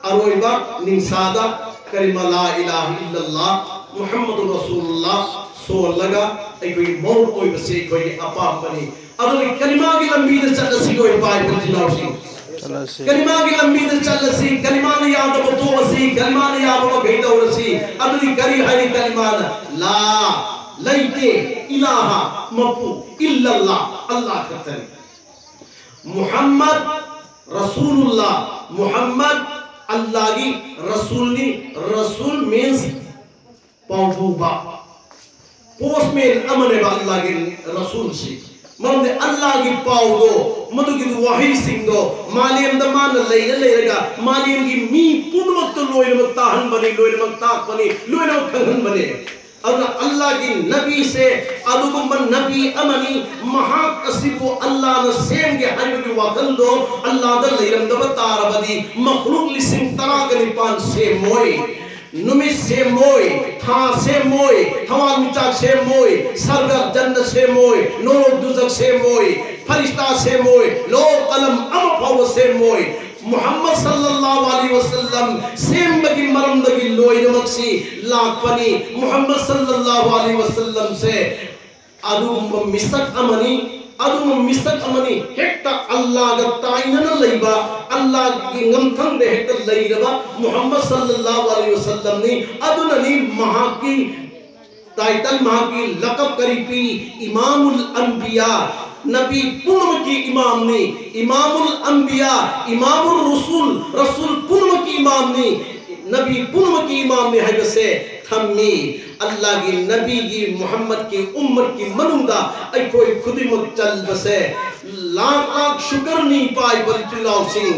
ꯑꯔꯣꯏꯕ ꯅꯤꯡꯁꯥꯗ ꯀꯂꯤꯃꯥ ꯂꯥ ꯏꯂꯥꯍ ꯏꯜꯂꯜꯂꯥꯍ ꯃꯨꯍꯝꯃꯗꯨ ꯔꯁꯨꯂꯨꯜꯂꯥꯍ ꯁꯣꯜꯂꯒ ꯑꯩꯈꯣꯏꯒꯤ ꯃꯧꯠ ꯑꯣꯏꯕꯁꯦ ꯑꯩꯈꯣꯏꯒꯤ ꯑꯄꯥꯝꯕꯅꯤ꯫ ꯑꯗꯨꯅ ꯀꯂꯤꯃꯥꯒꯤ ꯂꯝꯕꯤꯗ ꯆꯠꯂꯁꯤꯀꯣ ꯏꯄꯥ ꯏꯄꯨ ꯏꯆꯤꯜ ꯏꯅꯥꯎꯁꯤꯡ꯫ ꯆꯠꯂꯁꯤ꯫ ꯀꯂꯤꯃꯥꯒꯤ ꯂꯝꯕꯤꯗ ꯆꯠꯂꯁꯤ, ꯀꯂꯤꯃꯥꯅ ꯌꯥꯗꯕ ꯇꯣꯛꯑꯁꯤ, ꯀꯂꯤꯃꯥꯅ ꯌꯥꯕ ꯃꯈꯩ ꯇꯧꯔꯁꯤ꯫ ꯑꯗꯨꯗꯤ ꯀꯔꯤ ꯍꯥꯏꯔꯤ ꯀꯂꯤꯃꯥꯅ? ꯂꯥ, ꯂꯩꯇꯦ, ꯏꯂꯥꯍ, ꯃꯄꯨ, ꯏꯜꯂꯜꯂꯥꯍ, ꯑꯜꯂꯥꯍ ꯈꯛꯇꯅꯤ꯫ ꯃꯨꯍꯝꯃꯗ ꯔꯁꯨꯂꯨꯜꯂꯥꯍ, ꯃꯨꯍꯝꯃꯗ ꯑꯜꯂꯥꯍꯒꯤ ꯔꯁꯨꯜꯅꯤ꯫ ꯔꯁꯨꯜ means ꯄꯥꯎ ꯄꯨꯕ, ꯄꯣꯁꯃꯦꯟ ꯑꯃꯅꯦꯕ ꯑꯜꯂꯥꯍꯒꯤ ꯔꯁꯨꯜꯁꯤ꯫ ꯃꯔꯝꯗꯤ ꯑꯜꯂꯥꯍꯒꯤ ꯄꯥꯎꯗꯣ, ꯃꯗꯨꯒꯤ ꯋꯥꯍꯩꯁꯤꯡꯗꯣ ꯃꯥꯂꯦꯝꯗ ꯃꯥꯅ ꯂꯩꯔ ꯂꯩꯔꯒ ꯃꯥꯂꯦꯝꯒꯤ ꯃꯤ ꯄꯨꯝꯅꯃꯛꯇ ꯂꯣꯏꯅꯃꯛ ꯇꯥꯍꯟꯕꯅꯤ, ꯂꯣꯏꯅꯃꯛ ꯇꯥꯛꯄꯅꯤ, ꯂꯣꯏꯅꯃꯛ ꯈꯪꯍꯟꯕꯅꯤ꯫ ꯑꯗꯨꯅ ꯑꯜꯂꯥꯍꯒꯤ ꯅꯕꯤꯁꯦ ꯑꯗꯨꯒꯨꯝꯕ ꯅꯕꯤ ꯑꯃꯅꯤ꯫ ꯃꯍꯥꯛ ꯑꯁꯤꯕꯨ ꯑꯜꯂꯥꯍꯅ ꯁꯦꯝꯒꯦ ꯍꯥꯏꯕꯒꯤ ꯋꯥꯈꯜꯗꯣ ꯑꯜꯂꯥꯍꯗ ꯂꯩꯔꯝꯗꯕ ꯇꯥꯔꯕꯗꯤ ꯃꯈꯂꯨꯛ ꯂꯤꯁꯤꯡ ꯇꯔꯥꯒ ꯅꯤꯄꯥꯟ ꯁꯦꯝꯃꯣꯏ꯫ ꯅꯨꯃꯤꯠ ꯁꯦꯝꯃꯣꯏ, ꯊꯥ ꯁꯦꯝꯃꯣꯏ, ꯊꯋꯥꯟꯃꯤꯆꯥꯛ ꯁꯦꯝꯃꯣꯏ, ꯁꯔꯒ ꯖꯟꯅ ꯁꯦꯝꯃꯣꯏ, ꯅꯣꯔꯣꯛ ꯗꯨꯖꯛ ꯁꯦꯝꯃꯣꯏ, ꯐꯔꯤꯁꯇꯥ ꯁꯦꯝꯃꯣꯏ, ꯂꯣ ꯀꯂꯝ ꯑꯃ ꯐꯥꯎꯕ ꯁꯦꯝꯃꯣꯏ꯫ ꯃꯨꯍꯝꯃꯗ ꯁꯜꯂꯜꯂꯥꯍꯨ ꯑꯂꯩꯍꯤ ꯋꯁꯜꯂꯝ ꯁꯦꯝꯕꯒꯤ ꯃꯔꯝꯗꯒꯤ ꯂꯣꯏꯅꯃꯛꯁꯤ ꯂꯥꯛꯄꯅꯤ꯫ ꯃꯨꯍꯝꯃꯗ ꯁꯜꯂꯜꯂꯥꯍꯨ ꯑꯂꯩꯍꯤ ꯋꯁꯜꯂꯝꯁꯦ ꯑꯗꯨꯒꯨꯝꯕ ꯃꯤꯁꯛ ꯑꯃꯅꯤ, ꯑꯗꯨꯒꯨꯝꯕ ꯃꯤꯁꯛ ꯑꯃꯅꯤ꯫ ꯍꯦꯛꯇ ꯑꯜꯂꯥꯍꯒ ꯇꯥꯏꯅꯅ ꯂꯩꯕ, ꯑꯜꯂꯥꯍꯒꯤ ꯉꯝꯊꯪꯗ ꯍꯦꯛꯇ ꯂꯩꯔꯕ ꯃꯨꯍꯝꯃꯗ ꯁꯜꯂꯜꯂꯥꯍꯨ ꯑꯂꯩꯍꯤ ꯋꯁꯜꯂꯝꯅꯤ꯫ ꯑꯗꯨꯅꯅꯤ ꯃꯍꯥꯛꯀꯤ ꯇꯥꯏꯇꯜ, ꯃꯍꯥꯛꯀꯤ ꯂꯀꯕ ꯀꯔꯤ ꯄꯤ? ꯏꯃꯥꯃꯨꯜ ꯑꯟꯕꯤꯌꯥ, ꯅꯕꯤ ꯄꯨꯝꯅꯃꯛꯀꯤ ꯏꯃꯥꯝꯅꯤ꯫ ꯏꯃꯥꯃꯨꯜ ꯑꯟꯕꯤꯌꯥ, ꯏꯃꯥꯃꯨꯜ ꯔꯨꯁꯨꯜ, ꯔꯁꯨꯜ ꯄꯨꯝꯅꯃꯛꯀꯤ ꯏꯃꯥꯝꯅꯤ꯫ ꯅꯕꯤ ꯄꯨꯝꯅꯃꯛꯀꯤ ꯏꯃꯥꯝꯅꯤ ꯍꯥꯏꯕꯁꯦ ꯊꯝꯃꯤ꯫ ꯑꯜꯂꯥꯒꯤ ꯅꯕꯤꯒꯤ ꯃꯨꯍꯝꯃꯗꯀꯤ ꯎꯝꯃꯠꯀꯤ ꯃꯅꯨꯡꯗ ꯑꯩꯈꯣꯏ ꯈꯨꯗꯤꯡꯃꯛ ꯆꯟꯕꯁꯦ ꯂꯥꯛ ꯂꯥꯛ ꯁꯨꯀꯔꯅꯤ, ꯏꯄꯥ ꯏꯄꯨ ꯏꯆꯤꯜ ꯏꯅꯥꯎꯁꯤꯡ꯫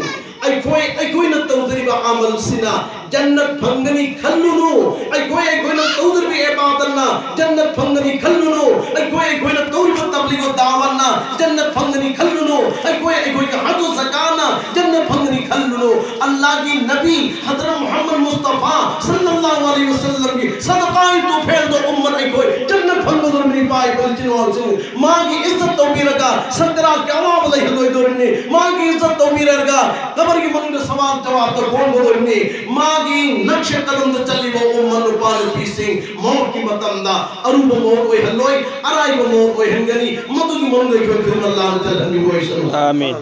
ꯑꯩꯈꯣꯏ ꯑꯩꯈꯣꯏꯅ ꯇꯧꯖꯔꯤꯕ ꯑꯃꯜꯁꯤꯅ ꯖꯟꯅꯠ ꯐꯪꯒꯅꯤ ꯈꯜꯂꯨꯅꯨ꯫ ꯑꯩꯈꯣꯏ ꯑꯩꯈꯣꯏꯅ ꯇꯧꯖꯔꯤꯕ ꯏꯕꯥꯗꯠꯅ ꯖꯟꯅꯠ ꯐꯪꯒꯅꯤ ꯈꯜꯂꯨꯅꯨ꯫ ꯑꯩꯈꯣꯏ ꯑꯩꯈꯣꯏꯅ ꯇꯧꯔꯤꯕ ꯇꯕ꯭ꯂꯤꯒ ꯗꯥꯋꯥꯠꯅ ꯖꯟꯅꯠ ꯐꯪꯒꯅꯤ ꯈꯜꯂꯨꯅꯨ꯫ ꯑꯩꯈꯣꯏ ꯑꯩꯈꯣꯏꯒꯤ ꯍꯖ ꯖꯀꯥꯠꯅ ꯖꯟꯅꯠ ꯐꯪꯒꯅꯤ ꯈꯜꯂꯨꯅꯨ꯫ ꯑꯜꯂꯥꯒꯤ ꯅꯕꯤ ꯍꯖꯔꯠ ꯃꯨꯍꯝꯃꯗ ꯃꯨꯁꯇꯐꯥ ꯁꯜꯂꯜꯂꯥꯍꯨ ꯑꯂꯩꯍꯤ ꯋꯁꯜꯂꯝꯒꯤ ꯁꯗꯀꯥꯏ ꯇꯨꯐꯦꯜꯗ ꯎꯝꯃꯠ ꯑꯩꯈꯣꯏ ꯖꯟꯅꯠ ꯐꯪꯒꯗꯧꯔꯤꯕꯅꯤ, ꯏꯄꯥ ꯏꯄꯨ ꯏꯆꯤꯟ ꯏꯅꯥꯎꯁꯤꯡ꯫ ꯃꯥꯒꯤ ꯏꯖꯠ ꯇꯧꯕꯤꯔꯒ ꯁꯀꯔꯥꯠꯀꯤ ꯑꯋꯥꯕ ꯂꯩꯍꯜꯂꯣꯏꯗꯧꯔꯤꯕꯅꯤ꯫ ꯃꯥꯒꯤ ꯏꯖꯠ ꯇꯧꯕꯤꯔꯒ ꯀꯕꯔꯒꯤ ꯃꯅꯨꯡꯗ ꯁꯋꯥꯜ ꯖꯋꯥꯕꯇ ꯀꯣꯟꯒꯗꯧꯔꯤꯕꯅꯤ꯫ ꯃꯥꯒꯤ ꯅꯛꯁ ꯀꯗꯝꯗ ꯆꯠꯂꯤꯕ ꯎꯝꯃꯠ ꯅꯨꯄꯥ ꯅꯨꯄꯤꯁꯤꯡ ꯃꯧꯠꯀꯤ ꯃꯇꯝꯗ ꯑꯔꯨꯕ ꯃꯧꯠ ꯑꯣꯏꯍꯜꯂꯣꯏ, ꯑꯔꯥꯏꯕ ꯃꯧꯠ ꯑꯣꯏꯍꯟꯒꯅꯤ꯫ ꯃꯗꯨꯒꯤ ꯃꯅꯨꯡꯗ ꯑꯩꯈꯣꯏ ꯈꯨꯗꯤꯡꯃꯛ ꯑꯜꯂꯥꯍꯅ ꯆꯜꯍꯟꯕꯤꯕ ꯑꯣꯏꯁꯅꯨ꯫ ꯑꯥꯃꯤꯟ꯫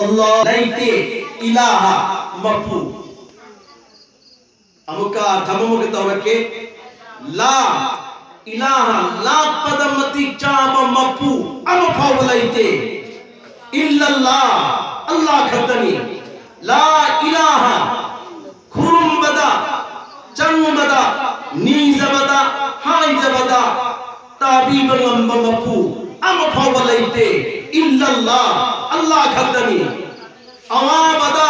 ꯑꯜꯂꯥꯍ ꯂꯩꯇꯦ, ꯏꯂꯥꯍ ꯃꯄꯨ꯫ ꯑꯃꯨꯛꯀ ꯑꯔꯊ ꯑꯃꯨꯛꯀ ꯇꯧꯔꯛꯀꯦ꯫ ꯂꯥ ꯏꯂꯥꯍ, ꯂꯥꯛꯄꯗ ꯃꯇꯤꯛ ꯆꯥꯕ ꯃꯄꯨ ꯑꯃ ꯐꯥꯎꯕ ꯂꯩꯇꯦ꯫ ꯏꯜꯂꯜꯂꯥꯍ, ꯑꯜꯂꯥꯍ ꯈꯛꯇꯅꯤ꯫ ꯂꯥ ꯏꯂꯥꯍ, ꯈꯨꯔꯨꯝꯕꯗ, ꯆꯪꯕꯗ, ꯅꯤꯖꯕꯗ, ꯍꯥꯏꯖꯕꯗ ꯇꯥꯕꯤꯕ ꯉꯝꯕ ꯃꯄꯨ ꯑꯃ ꯐꯥꯎꯕ ꯂꯩꯇꯦ꯫ ꯏꯜꯂꯜꯂꯥꯍ, ꯑꯜꯂꯥꯍ ꯈꯛꯇꯅꯤ꯫ ꯑꯋꯥꯕꯗ,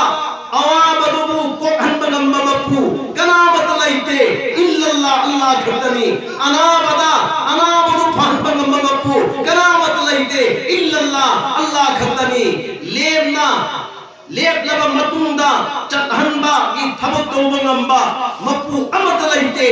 ꯑꯋꯥꯕꯗꯨꯕꯨ ꯀꯣꯛꯍꯟꯕ ꯉꯝꯕ ꯃꯄꯨ ꯀꯅꯥꯃꯠꯇ ꯂꯩꯇꯦ꯫ ꯏꯜꯂꯜꯂꯥꯍ, ꯑꯜꯂꯥꯍ ꯈꯛꯇꯅꯤ꯫ ꯑꯅꯥꯕꯗ, ꯑꯅꯥꯕꯗꯨ ꯐꯍꯟꯕ ꯉꯝꯕ ꯃꯄꯨ ꯀꯅꯥꯃꯠꯇ ꯂꯩꯇꯦ꯫ ꯏꯜꯂꯜꯂꯥꯍ, ꯑꯜꯂꯥꯍ ꯈꯛꯇꯅꯤ꯫ ꯂꯦꯝꯅ ꯂꯦꯞꯂꯕ ꯃꯇꯨꯡꯗ ꯆꯠꯍꯟꯕꯒꯤ ꯊꯕꯛ ꯇꯧꯕ ꯉꯝꯕ ꯃꯄꯨ ꯑꯃꯠꯇ ꯂꯩꯇꯦ꯫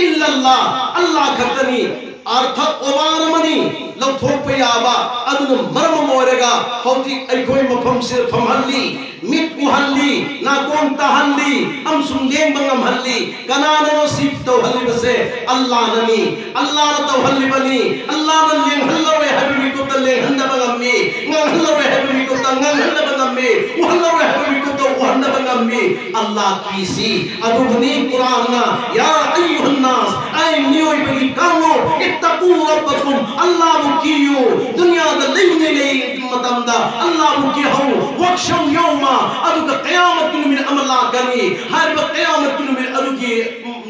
ꯏꯜꯂꯜꯂꯥꯍ, ꯑꯜꯂꯥꯍ ꯈꯛꯇꯅꯤ꯫ ꯑꯔꯊ ꯑꯣꯃꯥꯟ ꯑꯃꯅꯤ, ꯂꯧꯊꯣꯛꯄ ꯌꯥꯕ꯫ ꯑꯗꯨꯅ ꯃꯔꯝ ꯑꯃ ꯑꯣꯏꯔꯒ ꯍꯧꯖꯤꯛ ꯑꯩꯈꯣꯏ ꯃꯐꯝꯁꯤꯗ ꯐꯝꯍꯜꯂꯤ, ꯃꯤꯠ ꯎꯍꯜꯂꯤ, ꯅꯥꯀꯣꯡ ꯇꯥꯍꯜꯂꯤ ꯑꯃꯁꯨꯡ ꯂꯦꯡꯕ ꯉꯝꯍꯜꯂꯤ꯫ ꯀꯅꯥꯅꯅꯣ ꯁꯤ ꯇꯧꯍꯜꯂꯤꯕꯁꯦ? ꯑꯜꯂꯥꯍꯅꯅꯤ꯫ ꯑꯜꯂꯥꯍꯅ ꯇꯧꯍꯜꯂꯤꯕꯅꯤ꯫ ꯑꯜꯂꯥꯍꯅ ꯂꯦꯡꯍꯜꯂꯔꯣꯏ ꯍꯥꯏꯕ ꯃꯤꯀꯨꯞꯇ ꯂꯦꯡꯍꯟꯅꯕ ꯉꯝꯃꯤ, ꯉꯥꯡꯍꯜꯂꯔꯣꯏ ꯍꯥꯏꯕ ꯃꯤꯀꯨꯞꯇ ꯉꯥꯡꯍꯟꯅꯕ ꯉꯝꯃꯤ, ꯎꯍꯜꯂꯔꯣꯏ ꯍꯥꯏꯕ ꯃꯤꯀꯨꯞꯇ ꯎꯍꯟꯅꯕ ꯉꯝꯃꯤ꯫ ꯑꯜꯂꯥꯍ ꯀꯤꯁꯤ꯫ ꯑꯗꯨꯕꯨꯅꯤ ꯀꯨꯔꯥꯟꯅ, "ꯌꯥ ꯑꯌꯨꯍꯟꯅꯥꯁ", ꯑꯩ ꯃꯤꯑꯣꯏꯕꯒꯤ ꯀꯥꯡꯂꯨꯞ, "ꯏꯠꯇꯀꯨ ꯔꯕ꯭ꯕꯀꯨꯝ", ꯑꯜꯂꯥꯍꯕꯨ ꯀꯤꯌꯨ꯫ ꯗꯨꯅꯤꯌꯥꯗ ꯂꯩꯔꯤꯉꯩ ꯂꯩ ꯃꯇꯝꯗ ꯑꯜꯂꯥꯍꯕꯨ ꯀꯤꯍꯧ꯫ "ꯋꯥꯛꯁꯧ ꯌꯧꯃ", ꯑꯗꯨꯒ ꯀꯌꯥꯃꯠꯀꯤ ꯅꯨꯃꯤꯠ ꯑꯃ ꯂꯥꯛꯀꯅꯤ꯫ ꯍꯥꯏꯔꯤꯕ ꯀꯌꯥꯃꯠꯀꯤ ꯅꯨꯃꯤꯠ ꯑꯗꯨꯒꯤ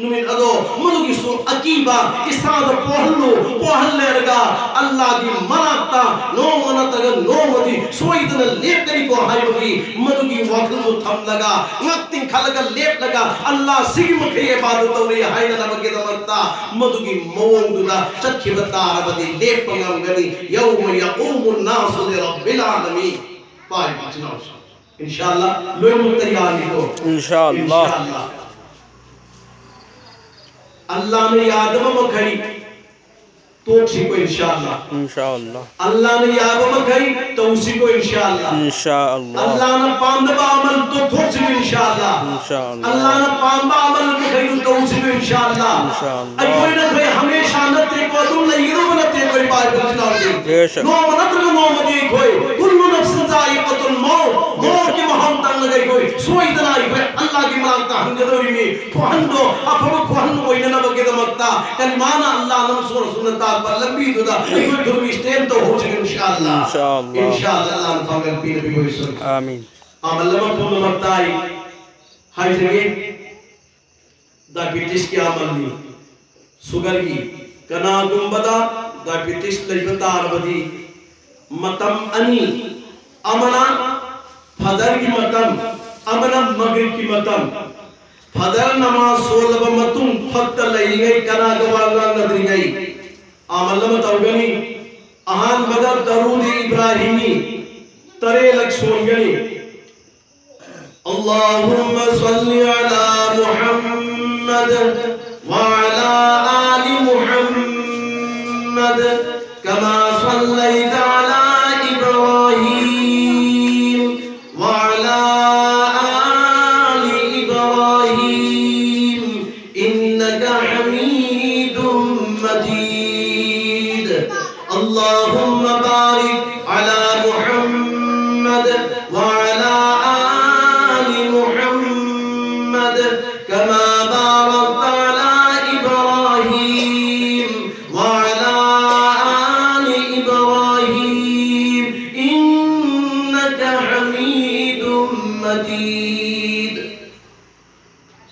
ꯅꯨꯃꯤꯠ ꯑꯗꯣ ꯃꯗꯨꯒꯤꯁꯨ ꯑꯀꯤꯕ ꯏꯁꯥꯗ ꯄꯣꯛꯍꯜꯂꯨ, ꯄꯣꯛꯍꯜꯂꯦꯔꯒ ꯑꯜꯂꯥꯒꯤ ꯃꯅꯥꯛꯇ ꯅꯣꯡꯃ ꯅꯠꯇ꯭ꯔꯒ ꯅꯣꯡꯃꯗꯤ ꯁꯣꯏꯗꯅ ꯂꯦꯞꯀꯅꯤꯀꯣ ꯍꯥꯏꯕꯒꯤ ꯃꯗꯨꯒꯤ ꯋꯥꯈꯜꯗꯨ ꯊꯝꯂꯒ ꯉꯛ ꯇꯤꯡꯈꯠꯂꯒ ꯂꯦꯞꯂꯒ ꯑꯜꯂꯥ ꯁꯤꯒꯤ ꯃꯈꯩ ꯏꯕꯥꯗꯠ ꯇꯧꯔꯤ ꯍꯥꯏꯅꯅꯕꯒꯤꯗꯃꯛꯇ ꯃꯗꯨꯒꯤ ꯃꯑꯣꯡꯗꯨꯗ ꯆꯠꯈꯤꯕ ꯇꯥꯔꯕꯗꯤ ꯂꯦꯞꯄ ꯉꯝꯒꯅꯤ꯫ يوم يقوم الناس لرب العالمين. ꯄꯥꯏ ꯏꯆꯤꯟ ꯏꯅꯥꯎꯁꯤꯡ꯫ ꯏꯟꯁꯥ ꯑꯜꯂꯥ ꯂꯣꯏꯅꯃꯛꯇ ꯌꯥꯅꯤꯀꯣ꯫ ꯏꯟꯁꯥ ꯑꯜꯂꯥ꯫ ꯏꯟꯁꯥ ꯑꯜꯂꯥ꯫ ꯑꯜꯂꯥꯅ ꯌꯥꯗꯕ ꯃꯈꯩ ꯇꯣꯛꯁꯤꯀꯣ ꯏꯟꯁꯥ ꯑꯜꯂꯥ꯫ ꯏꯟꯁꯥ ꯑꯜꯂꯥ꯫ ꯑꯜꯂꯥꯅ ꯌꯥꯕ ꯃꯈꯩ ꯇꯧꯁꯤꯀꯣ ꯏꯟꯁꯥ ꯑꯜꯂꯥ꯫ ꯏꯟꯁꯥ ꯑꯜꯂꯥ꯫ ꯑꯜꯂꯥꯅ ꯄꯥꯝꯗꯕ ꯑꯃꯜ ꯇꯣꯛꯊꯣꯛꯁꯤꯀꯣ ꯏꯟꯁꯥ ꯑꯜꯂꯥ꯫ ꯏꯟꯁꯥ ꯑꯜꯂꯥ꯫ ꯑꯜꯂꯥꯅ ꯄꯥꯝꯕ ꯑꯃꯜ ꯃꯈꯩꯗꯨ ꯇꯧꯁꯤꯀꯣ ꯏꯟꯁꯥ ꯑꯜꯂꯥ꯫ ꯏꯟꯁꯥ ꯑꯜꯂꯥ꯫ ꯑꯩꯈꯣꯏꯅ ꯑꯩꯈꯣꯏ ꯍꯃꯦꯁꯥ ꯅꯠꯇꯦꯀꯣ, ꯑꯗꯨꯝ ꯂꯩꯒꯗꯧꯕ ꯅꯠꯇꯦꯀꯣ ꯏꯄꯥ ꯏꯄꯨ ꯏꯆꯤꯟ ꯏꯅꯥꯎꯁꯤꯡ꯫ ꯕꯦꯁꯛ꯫ ꯅꯣꯡꯃ ꯅꯠꯇ꯭ꯔꯒ ꯅꯣꯡꯃꯗꯤ ꯑꯩꯈꯣꯏ كل نفس ذائقة الموت، ꯃꯧꯠꯀꯤ ꯃꯍꯥꯎ ꯇꯪꯂꯒ ꯑꯩꯈꯣꯏ ꯁꯣꯏꯗꯅ ꯑꯩꯈꯣꯏ ꯑꯜꯂꯥꯒꯤ ꯃꯅꯥꯛꯇ ꯍꯟꯒꯗꯧꯔꯤꯅꯤ꯫ ꯈꯨꯍꯟꯗꯣ ꯑꯐꯕ ꯈꯨꯍꯟ ꯑꯣꯏꯅꯅꯕꯒꯤꯗꯃꯛꯇ ꯀꯂꯤꯃꯥꯅ ꯑꯜꯂꯥ ꯅꯝꯁꯨꯔ ꯁꯨꯟꯅ ꯇꯥꯛꯄ ꯂꯝꯕꯤꯗꯨꯗ ꯑꯩꯈꯣꯏ ꯑꯗꯨꯝ stand ꯇꯧꯍꯧꯁꯤ ꯏꯟꯁꯥ ꯑꯜꯂꯥ꯫ ꯏꯟꯁꯥ ꯑꯜꯂꯥ꯫ ꯏꯟꯁꯥ ꯑꯜꯂꯥ꯫ ꯑꯜꯂꯥꯅ ꯄꯥꯡꯒꯜ ꯄꯤꯅꯕꯤꯕ ꯑꯣꯏꯁꯅꯨ꯫ ꯑꯥꯃꯤꯟ꯫ ꯑꯃꯜ ꯑꯃ ꯄꯨꯝꯅꯃꯛꯇ ꯑꯩ ꯍꯥꯏꯖꯒꯦ꯫ Diabetesꯀꯤ ꯑꯃꯜꯅꯤ꯫ Sugarꯒꯤ꯫ ꯀꯅꯥꯒꯨꯝꯕꯗ diabetes ꯂꯩꯕ ꯇꯥꯔꯕꯗꯤ ꯃꯇꯝ ꯑꯅꯤ, ꯑꯃꯅ ꯐꯖꯔꯒꯤ ꯃꯇꯝ, ꯑꯃꯅ ꯃꯒ꯭ꯔꯤꯕꯀꯤ ꯃꯇꯝ꯫ ꯐꯖꯔ ꯅꯃꯥꯖ ꯁꯣꯜꯂꯕ ꯃꯇꯨꯡ ꯐꯛꯇ ꯂꯩꯔꯤꯉꯩ ꯀꯅꯥꯒ ꯋꯥ ꯉꯥꯡꯅꯗ꯭ꯔꯤꯉꯩ ꯑꯃꯜ ꯑꯃ ꯇꯧꯒꯅꯤ꯫ ꯑꯍꯥꯟꯕꯗ ꯗꯔꯨꯗ ꯏꯕ꯭ꯔꯥꯍꯤꯃꯤ ꯇꯔꯦꯠꯂꯛ ꯁꯣꯟꯒꯅꯤ꯫ اللهم صل على محمد وعلى آل محمد كما صليت على إبراهيم وعلى آل إبراهيم إنك حميد مجيد. اللهم بارك على محمد وعلى آل محمد كما باركت على إبراهيم وعلى آل إبراهيم إنك حميد مجيد.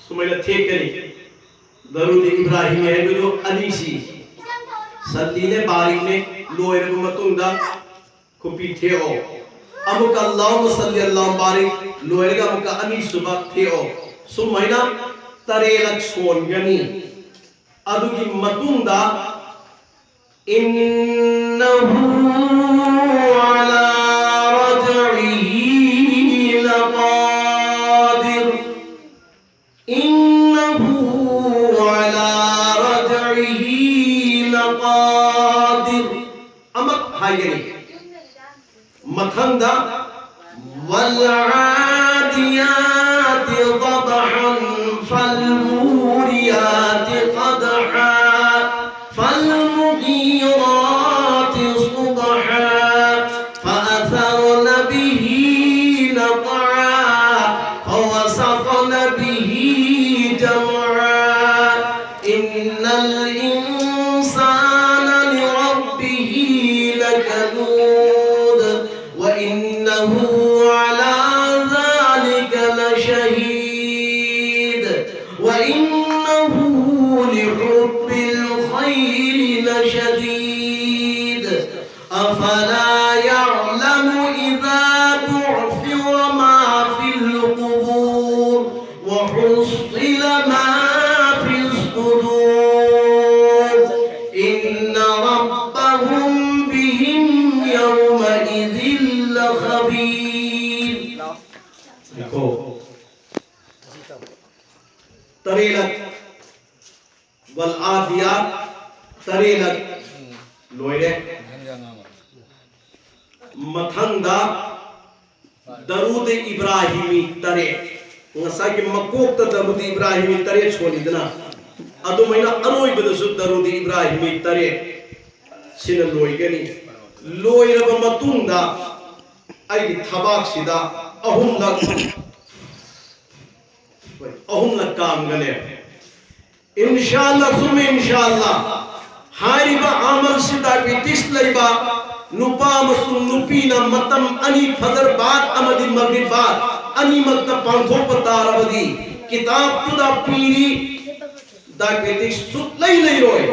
ꯁꯨꯃꯥꯏꯅ ꯊꯦꯛꯀꯅꯤ꯫ ꯗꯔꯨꯗ ꯏꯕ꯭ꯔꯥꯍꯤꯝ ꯍꯥꯏꯕꯗꯨ ꯑꯅꯤꯁꯤ, ꯁꯜꯂꯤꯅꯦ ꯕꯥꯔꯤꯛꯅꯦ, ꯂꯣꯏꯔꯕ ꯃꯇꯨꯡꯗ ꯈꯨꯄꯤ ꯊꯦꯛꯑꯣ꯫ ꯑꯃꯨꯛꯀ ꯑꯜꯂꯥꯍꯨꯝꯃ ꯁꯜꯂꯤ ꯑꯜꯂꯥꯍꯨꯝꯃ ꯕꯥꯔꯤꯛ, ꯂꯣꯏꯔꯒ ꯑꯃꯨꯛꯀ ꯑꯅꯤꯁꯨꯕ ꯊꯦꯛꯑꯣ꯫ ꯁꯨꯃꯥꯏꯅ ꯇꯔꯦꯠꯂꯛ ꯁꯣꯟꯒꯅꯤ꯫ ꯑꯗꯨꯒꯤ ꯃꯇꯨꯡꯗ إنه على رجعه لقادر. إنه على رجعه لقادر. ꯑꯃ ꯍꯥꯏꯒꯅꯤ꯫ ꯃꯊꯪꯗ والعاديات ضبحا فالموريات قدحا فالمغيرات صبحا فأثرن به نقعا فوسطن به جمعا إن الإنسان لربه لكنود وإنه على ذلك لشهيد وإنه لحب الخير لشديد أفلا يعلم إذا بعثر ما في القبور وحصل ما في الصدور إن ربهم بهم يومئذ لخبير. ꯂꯩꯈꯣ ꯇꯔꯦꯠꯂꯛ, والعاديات ꯇꯔꯦꯠꯂꯛ ꯂꯣꯏꯔꯦ꯫ ꯃꯊꯪꯗ ꯗꯔꯨꯗ ꯏꯕ꯭ꯔꯥꯍꯤꯃꯤ ꯇꯔꯦꯠ꯫ ꯉꯁꯥꯏꯒꯤ ꯃꯀꯣꯛꯇ ꯗꯔꯨꯗ ꯏꯕ꯭ꯔꯥꯍꯤꯃꯤ ꯇꯔꯦꯠ ꯁꯣꯜꯂꯤꯗꯅ, ꯑꯗꯨꯃꯥꯏꯅ ꯑꯔꯣꯏꯕꯗꯁꯨ ꯗꯔꯨꯗ ꯏꯕ꯭ꯔꯥꯍꯤꯃꯤ ꯇꯔꯦꯠ ꯁꯤꯅ ꯂꯣꯏꯒꯅꯤ꯫ ꯂꯣꯏꯔꯕ ꯃꯇꯨꯡꯗ ꯑꯩꯒꯤ ꯊꯕꯥꯛꯁꯤꯗ ꯑꯍꯨꯝꯂꯛ, ꯑꯍꯨꯝꯂꯛ ꯀꯥꯝꯒꯅꯦꯕ꯫ ꯏꯟꯁꯥꯜꯂꯥ ꯁꯨꯝ ꯏꯟꯁꯥꯜꯂꯥ꯫ ꯍꯥꯏꯔꯤꯕ ꯑꯃꯜꯁꯤ ꯗꯥꯏꯕꯤꯇꯤꯁ ꯂꯩꯕ ꯅꯨꯄꯥ ꯑꯃꯁꯨꯡ ꯅꯨꯄꯤꯅ ꯃꯇꯝ ꯑꯅꯤ, ꯐꯖꯔ ꯕꯥꯠ ꯑꯃꯗꯤ ꯃꯒ꯭ꯔꯤꯕ ꯕꯥꯠ ꯑꯅꯤꯃꯛꯇ ꯄꯥꯡꯊꯣꯛꯄ ꯇꯥꯔꯕꯗꯤ, ꯀꯤꯇꯥꯕꯇꯨꯗ ꯄꯤꯔꯤ, ꯗꯥꯏꯕꯦꯇꯤꯁ ꯁꯨꯛꯂꯩ ꯂꯩꯔꯣꯏ꯫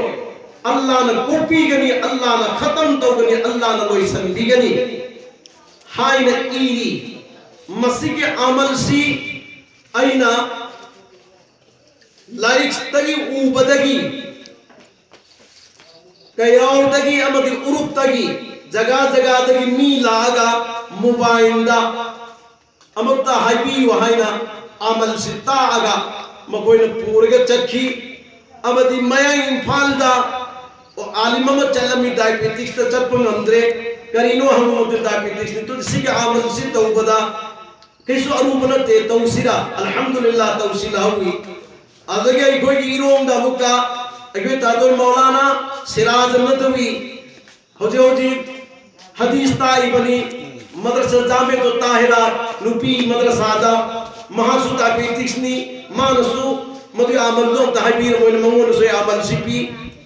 ꯑꯜꯂꯥꯅ ꯀꯣꯛꯄꯤꯒꯅꯤ, ꯑꯜꯂꯥꯅ ꯈꯇꯝ ꯇꯧꯒꯅꯤ, ꯑꯜꯂꯥꯅ ꯂꯣꯏꯁꯤꯟꯕꯤꯒꯅꯤ ꯍꯥꯏꯅ ꯏꯔꯤ꯫ ꯃꯁꯤꯒꯤ ꯑꯃꯜꯁꯤ ꯑꯩꯅ ꯂꯥꯏꯔꯤꯛꯇꯒꯤ ꯎꯕꯗꯒꯤ, ꯀꯩꯔꯥꯎꯗꯒꯤ ꯑꯃꯗꯤ ꯎꯔꯨꯞꯇꯒꯤ, ꯖꯒꯥ ꯖꯒꯥꯗꯒꯤ ꯃꯤ ꯂꯥꯛꯑꯒ ꯃꯣꯕꯥꯏꯜꯗ ꯑꯃꯨꯛꯇ ꯍꯥꯏꯕꯤꯌꯨ ꯍꯥꯏꯅ ꯑꯃꯜꯁꯤ ꯇꯥꯛꯑꯒ ꯃꯈꯣꯏꯅ ꯄꯨꯔꯒ ꯆꯠꯈꯤ꯫ ꯑꯃꯗꯤ ꯃꯌꯥꯡ ꯏꯝꯐꯥꯜꯗ ꯑꯥꯂꯤꯝ ꯑꯃ ꯆꯠꯂꯝꯃꯤ, ꯗꯥꯏꯕꯦꯇꯤꯁꯇ ꯆꯠꯄ ꯉꯝꯗ꯭ꯔꯦ, ꯀꯔꯤꯅꯣ ꯍꯪꯉꯨꯕꯗ ꯗꯥꯏꯕꯦꯇꯤꯁꯅꯤ꯫ ꯑꯗꯨ ꯁꯤꯒꯤ ꯑꯃꯜꯁꯤ ꯇꯧꯕꯗ ꯀꯩꯁꯨ ꯑꯔꯨꯕ ꯅꯠꯇꯦ, ꯇꯧꯁꯤꯔꯥ? ꯑꯜꯍꯝꯗꯨꯂꯤꯜꯂꯥ, ꯇꯧꯁꯤꯜꯂꯍꯧꯏ꯫ ꯑꯗꯒꯤ ꯑꯩꯈꯣꯏꯒꯤ ꯏꯔꯣꯡꯗ ꯑꯃꯨꯛꯀ ꯑꯩꯈꯣꯏ ꯇꯥꯗꯣꯏ ꯃꯧꯂꯥꯅꯥ ꯁꯤꯔꯥꯖ ꯅꯗꯋꯤ ꯍꯧꯖꯤꯛ ꯍꯧꯖꯤꯛ ꯍꯗꯤꯁ ꯇꯥꯛꯏꯕꯅꯤ, ꯃꯗ꯭ꯔꯁꯥ ꯖꯥꯃꯤꯌꯥꯇꯨ ꯇꯥꯍꯤꯔꯥ ꯅꯨꯄꯤ ꯃꯗ꯭ꯔꯁꯥꯗ꯫ ꯃꯍꯥꯛꯁꯨ ꯗꯥꯏꯕꯦꯇꯤꯁꯅꯤ, ꯃꯥꯅꯁꯨ ꯃꯗꯨꯒꯤ ꯑꯃꯜꯗꯣ ꯑꯝꯇ ꯍꯥꯏꯕꯤꯔꯝꯃꯣꯏꯅ ꯃꯉꯣꯟꯗꯁꯨ ꯑꯩ ꯑꯃꯜꯁꯤ ꯄꯤ꯫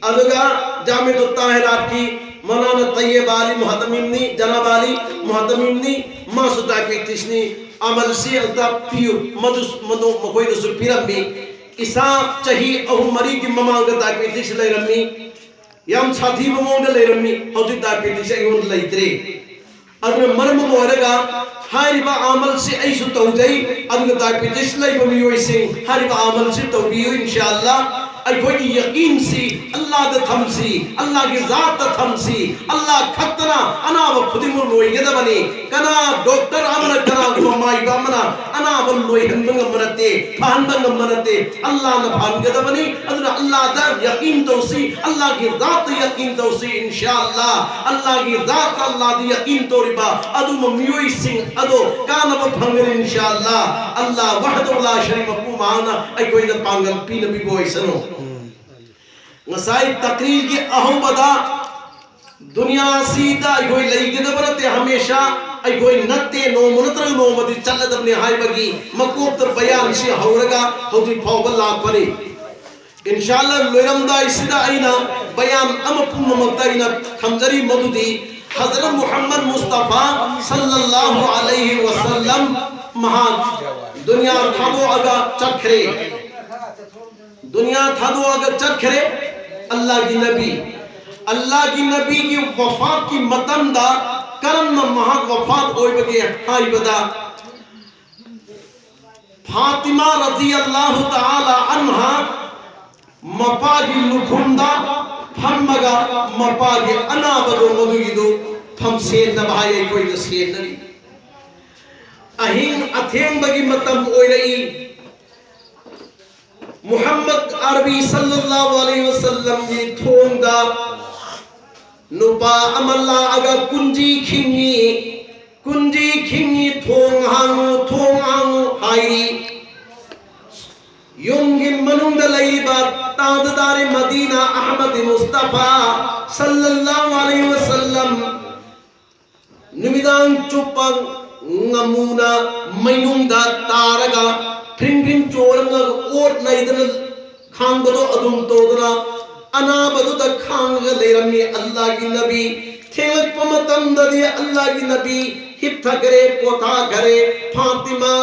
ꯑꯗꯨꯒ ꯖꯥꯃꯤꯌꯥꯇꯨ ꯇꯥꯍꯤꯔꯥꯠꯀꯤ ꯃꯧꯂꯥꯅꯥ ꯇꯩꯌꯦꯕ ꯑꯂꯤ ꯃꯨꯍꯇꯃꯤꯝꯅꯤ, ꯖꯅꯥꯕ ꯑꯂꯤ ꯃꯨꯍꯇꯃꯤꯝꯅꯤ, ꯃꯥꯁꯨ ꯗꯥꯏꯕꯦꯇꯤꯁꯅꯤ꯫ ꯑꯃꯜꯁꯤ ꯑꯝꯇ ꯄꯤꯌꯨ, ꯃꯗꯨ, ꯃꯗꯨ ꯃꯈꯣꯏꯗꯁꯨ ꯄꯤꯔꯝꯃꯤ꯫ ꯏꯁꯥ ꯆꯍꯤ ꯑꯍꯨꯝ ꯃꯔꯤꯒꯤ ꯃꯃꯥꯡꯗ ꯗꯥꯏꯕꯦꯇꯤꯁ ꯂꯩꯔꯝꯃꯤ, ꯌꯥꯝ ꯁꯥꯊꯤꯕ ꯃꯑꯣꯡꯗ ꯂꯩꯔꯝꯃꯤ, ꯍꯧꯖꯤꯛ ꯗꯥꯏꯕꯦꯇꯤꯁ ꯑꯩꯉꯣꯟꯗ ꯂꯩꯇ꯭ꯔꯦ꯫ ꯑꯗꯨꯅ ꯃꯔꯝ ꯑꯃ ꯑꯣꯏꯔꯒ ꯍꯥꯏꯔꯤꯕ ꯑꯃꯜꯁꯤ ꯑꯩꯁꯨ ꯇꯧꯖꯩ, ꯑꯗꯨꯒ ꯗꯥꯏꯕꯦꯇꯤꯁ ꯂꯩꯕ ꯃꯤꯑꯣꯏꯁꯤꯡ ꯍꯥꯏꯔꯤꯕ ꯑꯃꯜꯁꯤ ꯇꯧꯕꯤꯌꯨ, ꯏꯟꯁꯥꯑꯜꯂꯥ꯫ ꯑꯩꯈꯣꯏꯒꯤ ꯌꯀꯤꯟꯁꯤ ꯑꯜꯂꯥꯗ ꯊꯝꯁꯤ, ꯑꯜꯂꯥꯒꯤ ꯖꯥꯠꯇ ꯊꯝꯁꯤ꯫ ꯑꯜꯂꯥ ꯈꯛꯇꯅ ꯑꯅꯥꯕ ꯈꯨꯗꯤꯡꯃꯛ ꯂꯣꯏꯒꯗꯕꯅꯤ꯫ ꯀꯅꯥ ꯗꯣꯛꯇꯔ ꯑꯃꯅ, ꯀꯅꯥꯒꯨꯝꯕ ꯃꯥꯏꯕ ꯑꯃꯅ ꯑꯅꯥꯕ ꯂꯣꯏꯍꯟꯕ ꯉꯝꯕ ꯅꯠꯇꯦ, ꯐꯍꯟꯕ ꯉꯝꯕ ꯅꯠꯇꯦ꯫ ꯑꯜꯂꯥꯅ ꯐꯍꯟꯒꯗꯕꯅꯤ꯫ ꯑꯗꯨꯅ ꯑꯜꯂꯥꯗ ꯌꯀꯤꯟ ꯇꯧꯁꯤ, ꯑꯜꯂꯥꯒꯤ ꯖꯥꯠꯇ ꯌꯀꯤꯟ ꯇꯧꯁꯤ, ꯏꯟꯁꯥ ꯑꯜꯂꯥ꯫ ꯑꯜꯂꯥꯒꯤ ꯖꯥꯠꯇ, ꯑꯜꯂꯥꯗ ꯌꯀꯤꯟ ꯇꯧꯔꯤꯕ ꯑꯗꯨꯝꯕ ꯃꯤꯑꯣꯏꯁꯤꯡ ꯑꯗꯣ ꯀꯥꯟꯅꯕ ꯐꯪꯒꯅꯤ, ꯏꯟꯁꯥ ꯑꯜꯂꯥ꯫ ꯑꯜꯂꯥ ꯋꯥꯍꯗꯍꯨ ꯂꯥ ꯁꯔꯤꯛ ꯃꯄꯨ ꯃꯍꯥꯛꯅ ꯑꯩꯈꯣꯏꯗ ꯄꯥꯡꯒꯜ ꯄꯤꯅꯕꯤꯕ ꯑꯣꯏꯁꯅꯨ꯫ ꯉꯁꯥꯏ ꯇꯛꯔꯤꯔꯒꯤ ꯑꯍꯧꯕꯗ ꯗꯨꯅꯤꯌꯥꯁꯤꯗ ꯑꯩꯈꯣꯏ ꯂꯩꯒꯗꯕ ꯅꯠꯇꯦ, ꯍꯃꯦꯁꯥ ꯑꯩꯈꯣꯏ ꯅꯠꯇꯦ, ꯅꯣꯡꯃ ꯅꯠꯇ꯭ꯔꯒ ꯅꯣꯡꯃꯗꯤ ꯆꯠꯂꯗꯕꯅꯤ ꯍꯥꯏꯕꯒꯤ ꯃꯀꯣꯛꯇ ꯕꯌꯥꯟꯁꯤ ꯍꯧꯔꯒ ꯍꯧꯖꯤꯛ ꯐꯥꯎꯕ ꯂꯥꯛꯄꯅꯤ꯫ ꯏꯟꯁꯥ ꯑꯜꯂꯥ, ꯂꯣꯏꯔꯝꯗꯥꯏꯁꯤꯗ ꯑꯩꯅ ꯕꯌꯥꯟ ꯑꯃ ꯄꯨꯝꯅꯃꯛꯇ ꯑꯩꯅ ꯊꯝꯖꯔꯤ, ꯃꯗꯨꯗꯤ ꯍꯖꯔꯠ ꯃꯨꯍꯝꯃꯗ ꯃꯨꯁꯇꯐꯥ ꯁꯜꯂꯜꯂꯥꯍꯨ ꯑꯂꯩꯍꯤ ꯋꯁꯜꯂꯝ ꯃꯍꯥꯛ ꯗꯨꯅꯤꯌꯥ ꯊꯥꯗꯣꯛꯑꯒ ꯆꯠꯈ꯭ꯔꯦ꯫ ꯗꯨꯅꯤꯌꯥ ꯊꯥꯗꯣꯛꯑꯒ ꯆꯠꯈ꯭ꯔꯦ꯫ ꯑꯜꯂꯥꯒꯤ ꯅꯕꯤ, ꯑꯜꯂꯥꯒꯤ ꯅꯕꯤꯒꯤ ꯋꯐꯥꯠꯀꯤ ꯃꯇꯝꯗ ꯀꯔꯝꯅ ꯃꯍꯥꯛ ꯋꯐꯥꯠ ꯑꯣꯏꯕꯒꯦ ꯍꯥꯏꯕꯗ, ꯐꯥꯇꯤꯃꯥ ꯔꯗꯤꯌꯜꯂꯥꯍꯨ ꯇꯥꯂꯥ ꯑꯟꯍꯥ ꯃꯄꯥꯒꯤ ꯂꯨꯈꯨꯝꯗ ꯐꯝꯃꯒ ꯃꯄꯥꯒꯤ ꯑꯅꯥꯕꯗꯣ ꯃꯗꯨꯒꯤꯗꯨ ꯐꯝꯁꯦꯟꯅꯕ ꯍꯥꯏ ꯑꯩꯈꯣꯏꯅ ꯁꯦꯟꯅꯔꯤ꯫ ꯑꯍꯤꯡ ꯑꯊꯦꯡꯕꯒꯤ ꯃꯇꯝ ꯑꯣꯏꯔꯛꯏ꯫ ꯃꯨꯍꯝꯃꯗ ꯑꯔꯕꯤ ꯁꯜꯂꯜꯂꯥꯍꯨ ꯑꯂꯩꯍꯤ ꯋꯁꯜꯂꯝꯒꯤ ꯊꯣꯡꯗ ꯅꯨꯄꯥ ꯑꯃ ꯂꯥꯛꯑꯒ ꯀꯨꯟꯖꯤ ꯈꯤꯡꯉꯤ꯫ ꯀꯨꯟꯖꯤ ꯈꯤꯡꯉꯤ, "ꯊꯣꯡ ꯍꯥꯡꯉꯨ, ꯊꯣꯡ ꯍꯥꯡꯉꯨ" ꯍꯥꯏꯔꯤ꯫ ꯌꯨꯝꯒꯤ ꯃꯅꯨꯡꯗ ꯂꯩꯔꯤꯕ ꯇꯥꯖꯗꯥꯔꯦ ꯃꯗꯤꯅꯥ ꯑꯍꯃꯗ ꯃꯨꯁꯇꯐꯥ ꯁꯜꯂꯜꯂꯥꯍꯨ ꯑꯂꯩꯍꯤ ꯋꯁꯜꯂꯝ ꯅꯨꯃꯤꯗꯥꯡ ꯆꯨꯞꯄ ꯉꯥꯃꯨꯅ ꯃꯩꯅꯨꯡꯗ ꯇꯥꯔꯒ ꯐ꯭ꯔꯤꯡ ꯐ꯭ꯔꯤꯡ ꯆꯣꯔꯒ ꯑꯣꯠ ꯅꯩꯗꯅ ꯈꯥꯡꯕꯗꯣ ꯑꯗꯨꯝ ꯇꯧꯗꯅ ꯑꯅꯥꯕꯗꯨꯗ ꯈꯥꯡꯉꯒ ꯂꯩꯔꯝꯃꯤ ꯑꯜꯂꯥꯒꯤ ꯅꯕꯤ꯫ ꯊꯦꯡꯂꯛꯄ ꯃꯇꯝꯗꯗꯤ ꯑꯜꯂꯥꯒꯤ ꯅꯕꯤ ꯍꯤꯞꯊꯈꯔꯦ, ꯄꯣꯊꯥꯈꯔꯦ꯫ ꯐꯥꯇꯤꯃꯥ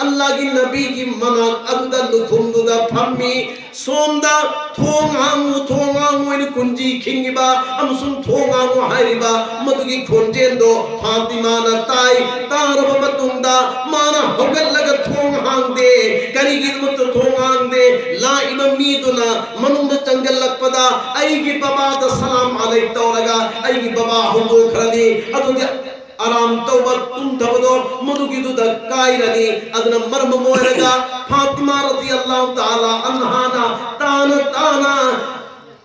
ꯑꯜꯂꯥꯒꯤ ꯅꯕꯤꯒꯤ ꯃꯅꯥꯛ ꯑꯗꯨꯗ ꯂꯨꯈꯨꯝꯗꯨꯗ ꯐꯝꯃꯤ꯫ ꯁꯣꯝꯗ "ꯊꯣꯡ ꯍꯥꯡꯉꯨ, ꯊꯣꯡ ꯍꯥꯡꯉꯨ" ꯍꯥꯏꯅ ꯀꯨꯟꯖꯤ ꯈꯤꯡꯉꯤꯕ ꯑꯃꯁꯨꯡ "ꯊꯣꯡ ꯍꯥꯡꯉꯨ" ꯍꯥꯏꯔꯤꯕ ꯃꯗꯨꯒꯤ ꯈꯣꯟꯖꯦꯜꯗꯣ ꯐꯥꯇꯤꯃꯥꯅ ꯇꯥꯏ꯫ ꯇꯥꯔꯕ ꯃꯇꯨꯡꯗ ꯃꯥꯅ ꯍꯧꯒꯠꯂꯒ ꯊꯣꯡ ꯍꯥꯡꯗꯦ꯫ ꯀꯔꯤꯒꯤꯗꯃꯛꯇ ꯊꯣꯡ ꯍꯥꯡꯗꯦ? ꯂꯥꯛꯏꯕ ꯃꯤꯗꯨꯅ ꯃꯅꯨꯡꯗ ꯆꯪꯁꯤꯜꯂꯛꯄꯗ ꯑꯩꯒꯤ ꯕꯕꯥꯗ ꯁꯂꯥꯝ ꯑꯂꯩ ꯇꯧꯔꯒ ꯑꯩꯒꯤ ꯕꯕꯥ ꯍꯧꯗꯣꯛꯈ꯭ꯔꯅꯤ꯫ ꯑꯗꯨꯗꯤ ꯑꯔꯥꯝ ꯇꯧꯕ, ꯇꯨꯝꯊꯕꯗꯣ ꯃꯗꯨꯒꯤꯗꯨꯗ ꯀꯥꯏꯔꯅꯤ꯫ ꯑꯗꯨꯅ ꯃꯔꯝ ꯑꯣꯏꯔꯒ ꯐꯥꯇꯤꯃꯥ ꯔꯗꯤꯌꯜꯂꯥꯍꯨ ꯇꯥꯂꯥ ꯑꯟꯍꯥꯅ ꯇꯥꯅ ꯇꯥꯅ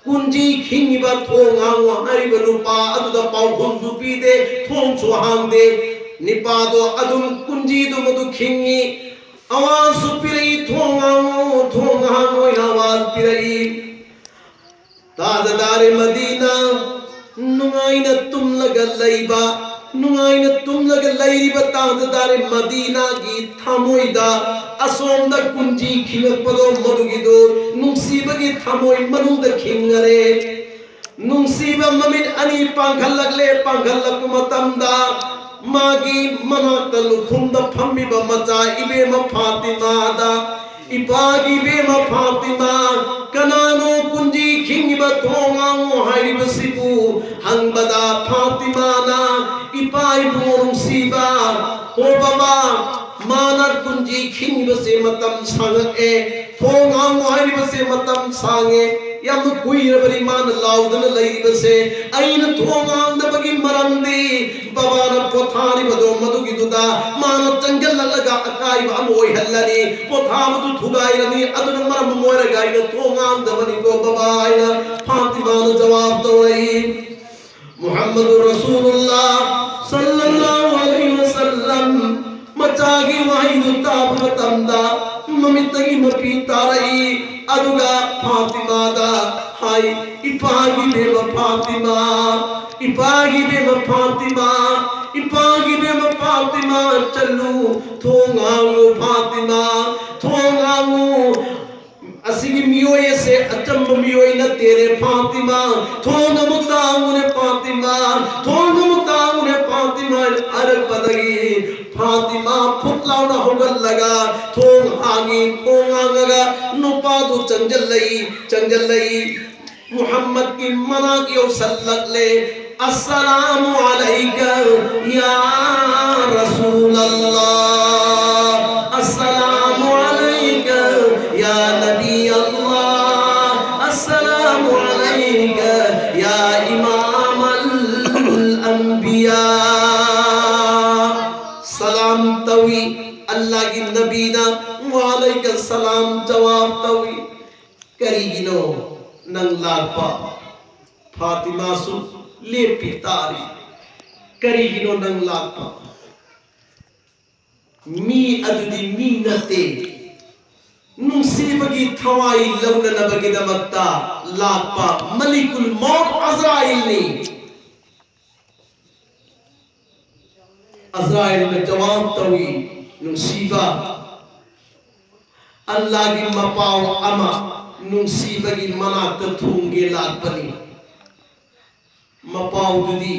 ꯀꯨꯟꯖꯤ ꯈꯤꯡꯉꯤꯕ "ꯊꯣꯡ ꯍꯥꯡꯉꯨ" ꯍꯥꯏꯔꯤꯕ ꯅꯨꯄꯥ ꯑꯗꯨꯗ ꯄꯥꯎꯈꯨꯝꯁꯨ ꯄꯤꯗꯦ, ꯊꯣꯡꯁꯨ ꯍꯥꯡꯗꯦ꯫ ꯅꯤꯄꯥꯗꯣ ꯑꯗꯨꯝ ꯀꯨꯟꯖꯤꯗꯨ ꯃꯗꯨ ꯈꯤꯡꯉꯤ꯫ ꯑꯋꯥꯖꯁꯨ ꯄꯤꯔꯛꯏ, "ꯊꯣꯡ ꯍꯥꯡꯉꯨ, ꯊꯣꯡ ꯍꯥꯡꯉꯨ" ꯍꯥꯏꯅ ꯑꯋꯥꯖ ꯄꯤꯔꯛꯏ꯫ ꯇꯥꯖꯗꯥꯔꯦ ꯃꯗꯤꯅꯥ, ꯅꯨꯡꯉꯥꯏꯅ ꯇꯨꯝꯂꯒ ꯂꯩꯕ, ꯅꯨꯡꯉꯥꯏꯅ ꯇꯨꯝꯂꯒ ꯂꯩꯔꯤꯕ ꯇꯥꯖꯗꯥꯔꯦ ꯃꯗꯤꯅꯥꯒꯤ ꯊꯃꯣꯏꯗ ꯑꯁꯣꯝꯗ ꯀꯨꯟꯖꯤ ꯈꯤꯡꯉꯛꯄꯗꯣ ꯃꯗꯨꯒꯤꯗꯣ ꯅꯨꯡꯁꯤꯕꯒꯤ ꯊꯃꯣꯏ ꯃꯅꯨꯡꯗ ꯈꯤꯡꯉꯔꯦ꯫ ꯅꯨꯡꯁꯤꯕ ꯃꯃꯤꯠ ꯑꯅꯤ ꯄꯥꯡꯈꯠꯂꯛꯂꯦ꯫ ꯄꯥꯡꯈꯠꯂꯛꯄ ꯃꯇꯝꯗ ꯃꯥꯒꯤ ꯃꯅꯥꯛꯇ ꯂꯨꯈꯨꯝꯗ ꯐꯝꯃꯤꯕ ꯃꯆꯥ ꯏꯕꯦꯝꯃ ꯐꯥꯇꯤꯃꯥꯗ ꯏꯄꯥꯒꯤ ꯏꯕꯦꯝꯃ ꯐꯥꯇꯤꯃꯥ, ꯀꯅꯥꯅꯣ ꯀꯨꯟꯖꯤ ꯈꯤꯡꯉꯤꯕ ꯊꯣꯡ ꯍꯥꯡꯉꯨ ꯍꯥꯏꯔꯤꯕꯁꯤꯕꯨ ꯍꯪꯕꯗ, ꯐꯥꯇꯤꯃꯥꯅ, "ꯏꯄꯥ ꯏꯕꯨꯡꯉꯣ ꯅꯨꯡꯁꯤꯕ, ꯍꯣ ꯕꯕꯥ, ꯃꯥꯅ ꯀꯨꯟꯖꯤ ꯈꯤꯡꯉꯤꯕꯁꯦ ꯃꯇꯝ ꯁꯥꯡꯉꯛꯑꯦ, ꯊꯣꯡ ꯍꯥꯡꯉꯨ ꯍꯥꯏꯔꯤꯕꯁꯦ ꯃꯇꯝ ꯁꯥꯡꯉꯦ, ꯌꯥꯝꯅ ꯀꯨꯏꯔꯕꯅꯤ ꯃꯥꯅ ꯂꯥꯎꯗꯅ ꯂꯩꯔꯤꯕꯁꯦ꯫ ꯑꯩꯅ ꯊꯣꯡ ꯍꯥꯡꯗꯕꯒꯤ ꯃꯔꯝꯗꯤ ꯕꯕꯥꯅ ꯄꯣꯊꯥꯔꯤꯕꯗꯣ ꯃꯗꯨꯒꯤꯗꯨꯗ ꯃꯥꯅ ꯆꯪꯁꯤꯜꯂꯛꯂꯒ ꯑꯀꯥꯏꯕ ꯑꯃ ꯑꯣꯏꯍꯜꯂꯅꯤ, ꯄꯣꯊꯥꯕꯗꯨ ꯊꯨꯒꯥꯏꯔꯅꯤ, ꯑꯗꯨꯅ ꯃꯔꯝ ꯑꯣꯏꯔꯒ ꯑꯩꯅ ꯊꯣꯡ ꯍꯥꯡꯗꯕꯅꯤꯀꯣ ꯕꯕꯥ" ꯍꯥꯏꯅ ꯐꯥꯇꯤꯃꯥꯅ ꯖꯋꯥꯕ ꯇꯧꯔꯛꯏ꯫ ꯃꯨꯍꯝꯃꯗꯨ ꯔꯁꯨꯂꯨꯜꯂꯥ ꯁꯜꯂꯜꯂꯥꯍꯨ ꯑꯂꯩꯍꯤ ꯋꯁꯜꯂꯝ ꯃꯆꯥꯒꯤ ꯋꯥꯍꯩꯗꯨ ꯇꯥꯕ ꯃꯇꯝꯗ ꯃꯃꯤꯠꯇꯒꯤ ꯃꯄꯤ ꯇꯥꯔꯛꯏ꯫ ꯑꯗꯨꯒ ꯐꯥꯇꯤꯃꯥꯗ ꯍꯥꯏ, "ꯏꯄꯥꯒꯤ ꯏꯕꯦꯝꯃ ꯐꯥꯇꯤꯃꯥ, ꯏꯄꯥꯒꯤ ꯏꯕꯦꯝꯃ ꯐꯥꯇꯤꯃꯥ, ꯏꯄꯥꯒꯤ ꯏꯕꯦꯝꯃ ꯐꯥꯇꯤꯃꯥ, ꯆꯠꯂꯨ, ꯊꯣꯡ ꯍꯥꯡꯉꯨ ꯐꯥꯇꯤꯃꯥ, ꯊꯣꯡ ꯍꯥꯡꯉꯨ꯫ ꯑꯁꯤꯒꯤ ꯃꯤꯑꯣꯏ ꯑꯁꯦ ꯑꯆꯝꯕ ꯃꯤꯑꯣꯏ ꯅꯠꯇꯦꯅꯦ ꯐꯥꯇꯤꯃꯥ, ꯊꯣꯡ ꯑꯃꯨꯛꯇ ꯍꯥꯡꯉꯨꯅꯦ ꯐꯥꯇꯤꯃꯥ, ꯊꯣꯡ ꯑꯃꯨꯛꯇ ꯍꯥꯡꯉꯨꯅꯦ ꯐꯥꯇꯤꯃꯥ" ꯍꯥꯏꯔꯛꯄꯗꯒꯤ ꯐꯥꯇꯤꯃꯥ ꯐꯨꯠ ꯂꯥꯎꯅ ꯍꯧꯒꯠꯂꯒ ꯊꯣꯡ ꯍꯥꯡꯉꯤ꯫ ꯊꯣꯡ ꯍꯥꯡꯉꯒ ꯅꯨꯄꯥꯗꯨ ꯆꯪꯁꯤꯜꯂꯛꯏ, ꯆꯪꯁꯤꯜꯂꯛꯏ꯫ ꯃꯨꯍꯝꯃꯗꯀꯤ ꯃꯅꯥꯛ ꯌꯧꯁꯜꯂꯛꯂꯦ꯫ "ꯑꯁꯁꯂꯥꯃꯨ ꯑꯂꯩꯀ ꯌꯥ ꯔꯁꯨꯂꯜꯂꯥꯍ, ꯑꯁꯁꯂꯥꯃꯨ ꯑꯂꯩꯀ ꯌꯥ ꯅꯕꯤ ꯑꯜꯂꯥꯍ, ꯑꯁꯁꯂꯥꯃꯨ ꯑꯂꯩꯀ ꯌꯥ ꯏꯃꯥꯃꯜ ꯑꯟꯕꯤꯌꯥ"꯫ ꯁꯂꯥꯝ ꯇꯧꯏ꯫ ꯑꯜꯂꯥꯍꯒꯤ ꯅꯕꯤꯅ "ꯋꯥꯂꯩꯀ ꯁꯂꯥꯝ" ꯖꯋꯥꯕ ꯇꯧꯏ꯫ "ꯀꯔꯤꯒꯤꯅꯣ ꯅꯪ ꯂꯥꯛꯄ?" ꯐꯥꯇꯤꯃꯥꯁꯨ ꯂꯦꯞꯄꯤ ꯇꯥꯔꯤ꯫ "ꯀꯔꯤꯒꯤꯅꯣ ꯅꯪ ꯂꯥꯛꯄ? ꯃꯤ ꯑꯗꯨꯗꯤ ꯃꯤ ꯅꯠꯇꯦ꯫ ꯅꯨꯡꯁꯤꯕꯒꯤ ꯊꯋꯥꯏ ꯂꯧꯅꯅꯕꯒꯤꯗꯃꯛꯇ ꯂꯥꯛꯄ ꯃꯂꯤꯀꯨꯜ ꯃꯧꯠ ꯑꯖꯔꯥꯏꯜꯅꯤ"꯫ ꯑꯖꯔꯥꯏꯜꯅ ꯖꯋꯥꯕ ꯇꯧꯏ, "ꯅꯨꯡꯁꯤꯕ, ꯑꯜꯂꯥꯍꯒꯤ ꯃꯄꯥꯎ ꯑꯃ ꯅꯨꯡꯁꯤꯕꯒꯤ ꯃꯅꯥꯛꯇ ꯊꯣꯡꯒꯦ ꯂꯥꯛꯄꯅꯤ"꯫ ꯃꯄꯥꯎꯗꯨꯗꯤ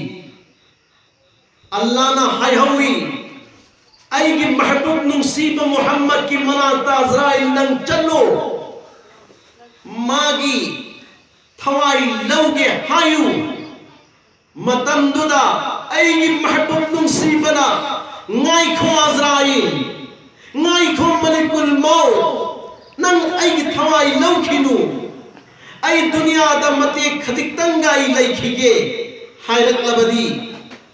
ꯑꯜꯂꯥꯍꯅ ꯍꯥꯏꯍꯧꯏ, ꯑꯩꯒꯤ ꯃꯍꯕꯨꯕ ꯅꯨꯡꯁꯤꯕ ꯃꯨꯍꯝꯃꯗꯀꯤ ꯃꯅꯥꯛꯇ ꯑꯖꯔꯥꯏꯜ ꯅꯪ ꯆꯠꯂꯨ, ꯃꯥꯒꯤ ꯊꯋꯥꯏ ꯂꯧꯒꯦ ꯍꯥꯏꯌꯨ꯫ ꯃꯇꯝꯗꯨꯗ ꯑꯩꯒꯤ ꯃꯍꯕꯨꯕ ꯅꯨꯡꯁꯤꯕꯅ, "ꯉꯥꯏꯈꯣ ꯑꯖꯔꯥꯏꯜ, ꯉꯥꯏꯈꯣ ꯃꯂꯤꯀꯨꯜ ꯃꯧꯠ, ꯅꯪ ꯑꯩꯒꯤ ꯊꯋꯥꯏ ꯂꯧꯈꯤꯅꯨ, ꯑꯩ ꯗꯨꯅꯤꯌꯥꯗ ꯃꯇꯦꯛ ꯈꯖꯤꯛꯇꯪꯒ ꯑꯩ ꯂꯩꯈꯤꯒꯦ" ꯍꯥꯏꯔꯛꯂꯕꯗꯤ,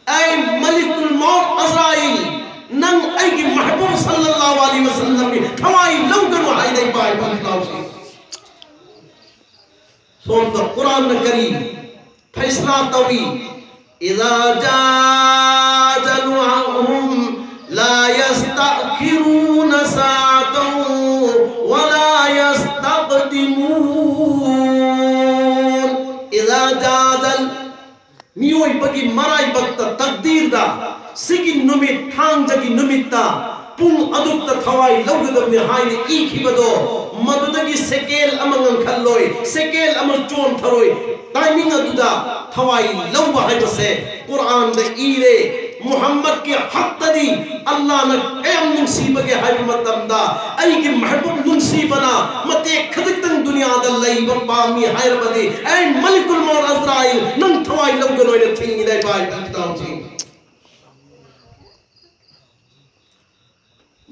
"ꯑꯩ ꯃꯂꯤꯀꯨꯜ ꯃꯧꯠ ꯑꯖꯔꯥꯏꯜ, ꯅꯪ ꯑꯩꯒꯤ ꯃꯍꯕꯨꯕ ꯁꯜꯂꯜꯂꯥꯍꯨ ꯑꯂꯩꯍꯤ ꯋꯁꯜꯂꯝꯒꯤ ꯊꯋꯥꯏ ꯂꯧꯒꯅꯨ" ꯍꯥꯏꯅ ꯏꯄꯥ ꯏꯄꯨꯒꯤ ꯄꯥꯎꯁꯤꯡ꯫ ꯁꯣꯝꯗ ꯀꯨꯔꯥꯟꯅ ꯀꯔꯤ ꯐꯩꯁꯂꯥ ꯇꯧꯏ? "إذا جاء أجلهم لا يستأخرون ساعة ولا يستقدمون." "إذا جاء أجل" ꯃꯤꯑꯣꯏꯕꯒꯤ ꯃꯔꯥꯏꯕꯛꯇ, ꯇꯛꯗꯤꯔꯗ, ꯁꯤꯒꯤ ꯅꯨꯃꯤꯠ, ꯊꯥꯡꯖꯒꯤ ꯅꯨꯃꯤꯠꯇ ꯄꯨꯡ ꯑꯗꯨꯛꯇ ꯊꯋꯥꯏ ꯂꯧꯒꯗꯕꯅꯤ ꯍꯥꯏꯅ ꯏꯈꯤꯕꯗꯣ, ꯃꯗꯨꯗꯒꯤ ꯁꯦꯀꯦꯟ ꯑꯃ ꯉꯟꯈꯠꯂꯣꯏ, ꯁꯦꯀꯦꯟ ꯑꯃ ꯆꯣꯟꯊꯔꯣꯏ꯫ ꯇꯥꯏꯃꯤꯡ ꯑꯗꯨꯗ ꯊꯋꯥꯏ ꯂꯧꯕ ꯍꯥꯏꯕꯁꯦ ꯀꯨꯔꯥꯟꯗ ꯏꯔꯦ꯫ ꯃꯨꯍꯝꯃꯗꯀꯤ ꯍꯛꯇꯗꯤ ꯑꯜꯂꯥꯍꯅ ꯀꯌꯥꯝ ꯅꯨꯡꯁꯤꯕꯒꯦ ꯍꯥꯏꯕ ꯃꯇꯝꯗ, "ꯑꯩꯒꯤ ꯃꯍꯕꯨꯕ ꯅꯨꯡꯁꯤꯕꯅ ꯃꯇꯦꯛ ꯈꯖꯤꯛꯇꯪ ꯗꯨꯅꯤꯌꯥꯗ ꯂꯩꯕ ꯄꯥꯝꯃꯤ" ꯍꯥꯏꯔꯕꯗꯤ, "ꯑꯩ ꯃꯂꯤꯀꯨꯜ ꯃꯧꯠ ꯑꯖꯔꯥꯏꯜ, ꯅꯪ ꯊꯋꯥꯏ ꯂꯧꯒꯅꯣꯏꯅ ꯊꯤꯡꯉꯤꯗ ꯏꯄꯥ ꯏꯄꯨꯒꯤ ꯏꯇꯥꯎꯁꯤꯡ"꯫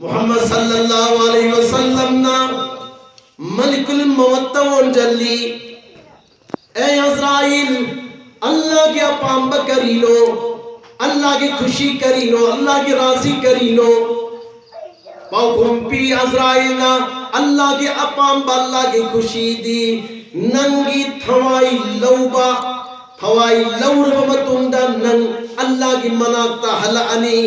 ꯃꯨꯍꯝꯃꯗ ꯁꯜꯂꯜꯂꯥꯍꯨ ꯑꯂꯩꯍꯤ ꯋꯁꯜꯂꯝꯅ ꯃꯂꯤꯀꯨꯜ ꯃꯧꯠꯇ ꯑꯣꯟꯖꯜꯂꯤ꯫ "ꯑꯦ ꯑꯖꯔꯥꯏꯜ, ꯑꯜꯂꯥꯍꯒꯤ ꯑꯄꯥꯝꯕ ꯀꯔꯤꯅꯣ? ꯑꯜꯂꯥꯍꯒꯤ ꯈꯨꯁꯤ ꯀꯔꯤꯅꯣ? ꯑꯜꯂꯥꯍꯒꯤ ꯔꯥꯖꯤ ꯀꯔꯤꯅꯣ?" ꯄꯥꯎꯈꯨꯝ ꯄꯤ ꯑꯖꯔꯥꯏꯜꯅ, "ꯑꯜꯂꯥꯍꯒꯤ ꯑꯄꯥꯝꯕ, ꯑꯜꯂꯥꯍꯒꯤ ꯈꯨꯁꯤꯗꯤ ꯅꯪꯒꯤ ꯊꯋꯥꯏ ꯂꯧꯕ, ꯊꯋꯥꯏ ꯂꯧꯔꯕ ꯃꯇꯨꯡꯗ ꯅꯪ ꯑꯜꯂꯥꯍꯒꯤ ꯃꯅꯥꯛꯇ ꯍꯜꯂꯛꯑꯅꯤ,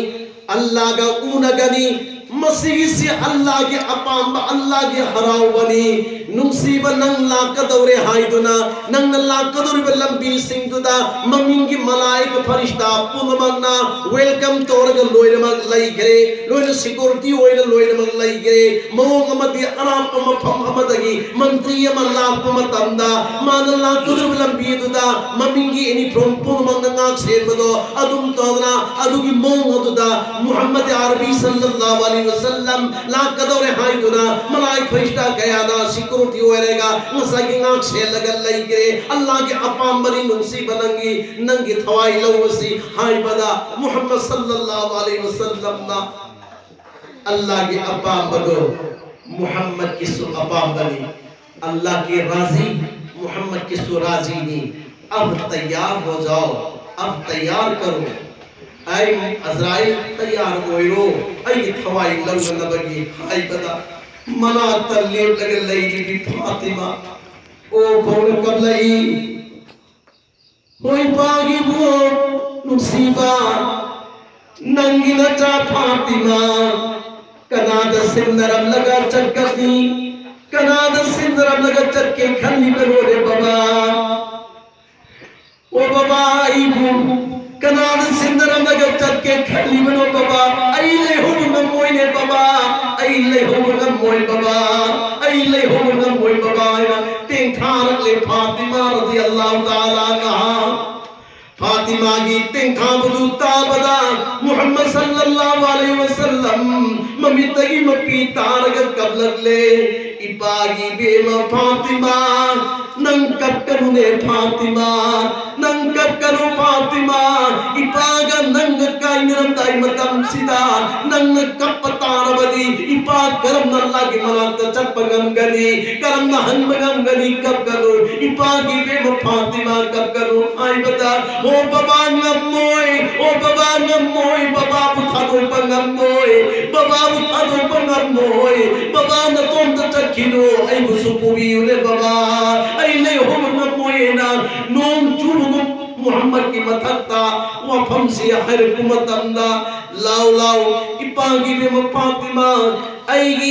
ꯑꯜꯂꯥꯍꯒ ꯎꯅꯒꯅꯤ꯫ ꯃꯁꯤꯒꯤꯁꯤ ꯑꯜꯂꯥꯍꯒꯤ ꯑꯄꯥꯝꯕ, ꯑꯜꯂꯥꯍꯒꯤ ꯍꯔꯥꯎꯕꯅꯤ꯫ ꯅꯨꯡꯁꯤꯕ, ꯅꯪ ꯂꯥꯛꯀꯗꯧꯔꯦ ꯍꯥꯏꯗꯨꯅ, ꯅꯪꯅ ꯂꯥꯛꯀꯗꯧꯔꯤꯕ ꯂꯝꯕꯤꯁꯤꯡꯗꯨꯗ ꯃꯃꯤꯡꯒꯤ ꯃꯂꯥꯏꯀ ꯐꯔꯤꯁꯇꯥ ꯄꯨꯝꯅꯃꯛꯅ welcome ꯇꯧꯔꯒ ꯂꯣꯏꯅꯃꯛ ꯂꯩꯈ꯭ꯔꯦ, ꯂꯣꯏꯅ security ꯑꯣꯏꯅ ꯂꯣꯏꯅꯃꯛ ꯂꯩꯈ꯭ꯔꯦ꯫ ꯃꯑꯣꯡ ꯑꯃꯗꯤ ꯑꯔꯥꯞꯄ ꯃꯐꯝ ꯑꯃꯗꯒꯤ ꯃꯟꯇ꯭ꯔꯤ ꯑꯃ ꯂꯥꯛꯄ ꯃꯇꯝꯗ, ꯃꯥꯅ ꯂꯥꯛꯀꯗꯧꯔꯤꯕ ꯂꯝꯕꯤꯗꯨꯗ ꯃꯃꯤꯡꯒꯤ uniform ꯄꯨꯝꯅꯃꯛꯅ ꯉꯥꯛ ꯁꯦꯟꯕꯗꯣ ꯑꯗꯨꯝ ꯇꯧꯗꯅ, ꯑꯗꯨꯒꯤ ꯃꯑꯣꯡ ꯑꯗꯨꯗ ꯃꯨꯍꯝꯃꯗ ꯑꯔꯕꯤ ꯁꯜꯂꯜꯂꯥꯍꯨ ꯑꯂꯩꯍꯤ ꯋꯁꯜꯂꯝ ꯂꯥꯛꯀꯗꯧꯔꯦ ꯍꯥꯏꯗꯨꯅ ꯃꯂꯥꯏ ꯐꯔꯤꯁꯇꯥ ꯀꯌꯥꯅ security ꯑꯣꯏꯔꯒ ꯉꯁꯥꯏꯒꯤ ꯉꯥꯛ ꯁꯦꯜꯂꯒ ꯂꯩꯈ꯭ꯔꯦ꯫ ꯑꯜꯂꯥꯍꯒꯤ ꯑꯄꯥꯝꯕꯅꯤ ꯅꯨꯡꯁꯤꯕ ꯅꯪꯒꯤ, ꯅꯪꯒꯤ ꯊꯋꯥꯏ ꯂꯧꯕꯁꯤ ꯍꯥꯏꯕꯗ ꯃꯨꯍꯝꯃꯗ ꯁꯜꯂꯜꯂꯥꯍꯨ ꯑꯂꯩꯍꯤ ꯋꯁꯜꯂꯝꯅ ꯑꯜꯂꯥꯍꯒꯤ ꯑꯄꯥꯝꯕꯗꯣ ꯃꯨꯍꯝꯃꯗꯀꯤꯁꯨ ꯑꯄꯥꯝꯕꯅꯤ, ꯑꯜꯂꯥꯍꯒꯤ ꯔꯥꯖꯤ ꯃꯨꯍꯝꯃꯗꯀꯤꯁꯨ ꯔꯥꯖꯤꯅꯤ꯫ अब तैयार हो जाओ, अब तैयार करो, ꯑꯩ ꯑꯖꯔꯥꯏꯜ ꯇꯌꯥꯔ ꯑꯣꯏꯔꯣ, ꯑꯩꯒꯤ ꯊꯋꯥꯏ ꯂꯧꯅꯅꯕꯒꯤ ꯍꯥꯏꯕꯗ ꯃꯅꯥꯛꯇ ꯂꯦꯞꯂꯒ ꯂꯩꯔꯤꯕꯤ ꯐꯥꯇꯤꯃꯥ ꯑꯣ ꯈꯣꯡꯅ ꯀꯞꯂꯛꯏ꯫ ꯍꯣꯏ ꯄꯥꯒꯤꯕꯨ ꯅꯨꯡꯁꯤꯕ, ꯅꯪꯒꯤ ꯅꯆꯥ ꯐꯥꯇꯤꯃꯥ ꯀꯅꯥꯗ ꯁꯤꯟꯅꯔꯝꯂꯒ ꯆꯠꯀꯅꯤ? ꯀꯅꯥꯗ ꯁꯤꯟꯅꯔꯝꯂꯒ ꯆꯠꯀꯦ ꯈꯜꯂꯤꯕꯅꯣꯅꯦ ꯕꯕꯥ? ꯑꯣ ꯕꯕꯥ, ꯑꯩꯕꯨ ꯀꯅꯥꯗ ꯁꯤꯟꯅꯔꯝꯂꯒ ꯆꯠꯀꯦ ꯈꯜꯂꯤꯕꯅꯣ ꯕꯕꯥ? ꯑꯩ ꯂꯩꯍꯧꯕ ꯉꯝꯃꯣꯏꯅꯦ ꯕꯕꯥ, ꯑꯩ ꯂꯩꯍꯧꯕ ꯉꯝꯃꯣꯏ ꯕꯕꯥ, ꯑꯩ ꯂꯩꯍꯧꯕ ꯉꯝꯃꯣꯏ ꯕꯕꯥ ꯍꯥꯏꯅ ꯇꯦꯡꯊꯥꯔꯛꯂꯦ ꯐꯥꯇꯤꯃꯥ ꯔꯗꯤꯌꯜꯂꯥꯍꯨ ꯇꯥꯂꯥ ꯑꯟꯍꯥ꯫ ꯐꯥꯇꯤꯃꯥꯒꯤ ꯇꯦꯡꯊꯥꯕꯗꯨ ꯇꯥꯕꯗ ꯃꯨꯍꯝꯃꯗ ꯁꯜꯂꯜꯂꯥꯍꯨ ꯑꯂꯩꯍꯤ ꯋꯁꯜꯂꯝ ꯃꯃꯤꯠꯇꯒꯤ ꯃꯄꯤ ꯇꯥꯔꯒ ꯀꯞꯂꯛꯂꯦ꯫ ꯏꯄꯥꯒꯤ ꯏꯕꯦꯝꯃ ꯐꯥꯇꯤꯃꯥ, ꯅꯪ ꯀꯞꯀꯅꯨꯅꯦ ꯐꯥꯇꯤꯃꯥ, ꯅꯪ ꯀꯞꯀꯅꯨ ꯐꯥꯇꯤꯃꯥ꯫ ꯏꯄꯥꯒ ꯅꯪꯒ ꯀꯥꯏꯅꯔꯝꯗꯥꯏ ꯃꯇꯝꯁꯤꯗ ꯅꯪꯅ ꯀꯞꯄ ꯇꯥꯔꯕꯗꯤ ꯏꯄꯥ ꯀꯔꯝꯅ ꯑꯜꯂꯥꯍꯒꯤ ꯃꯅꯥꯛꯇ ꯆꯠꯄ ꯉꯝꯒꯅꯤ? ꯀꯔꯝꯅ ꯍꯟꯕ ꯉꯝꯒꯅꯤ? ꯀꯞꯀꯅꯨ, ꯏꯄꯥꯒꯤ ꯏꯕꯦꯝꯃ ꯐꯥꯇꯤꯃꯥ, ꯀꯞꯀꯅꯨ ꯍꯥꯏꯕꯗ, ꯑꯣ ꯕꯕꯥ ꯉꯝꯃꯣꯏ, ꯑꯣ ꯕꯕꯥ ꯉꯝꯃꯣꯏ, ꯕꯕꯥꯕꯨ ꯊꯥꯗꯣꯛꯄ ꯉꯝꯃꯣꯏ, ꯕꯕꯥꯕꯨ ꯊꯥꯗꯣꯛꯄ ꯉꯝꯃꯣꯏ, ꯕꯕꯥ ꯅꯇꯣꯝꯇ ꯆꯠꯈꯤꯅꯨ, ꯑꯩꯕꯨꯁꯨ ꯄꯨꯕꯤꯌꯨꯅꯦ ꯕꯕꯥ, ꯑꯩ ꯂꯩꯍꯧꯕ ꯉꯝꯃꯣꯏꯅ ꯅꯣꯡ ꯆꯨꯕꯒꯨꯝ ꯃꯨꯍꯝꯃꯗꯀꯤ ꯃꯊꯛꯇ ꯋꯥꯐꯝꯁꯤ ꯍꯥꯏꯔꯛꯄ ꯃꯇꯝꯗ, ꯂꯥꯎ ꯂꯥꯎ ꯏꯄꯥꯒꯤ ꯏꯕꯦꯝꯃ ꯐꯥꯇꯤꯃꯥ, ꯑꯩꯒꯤ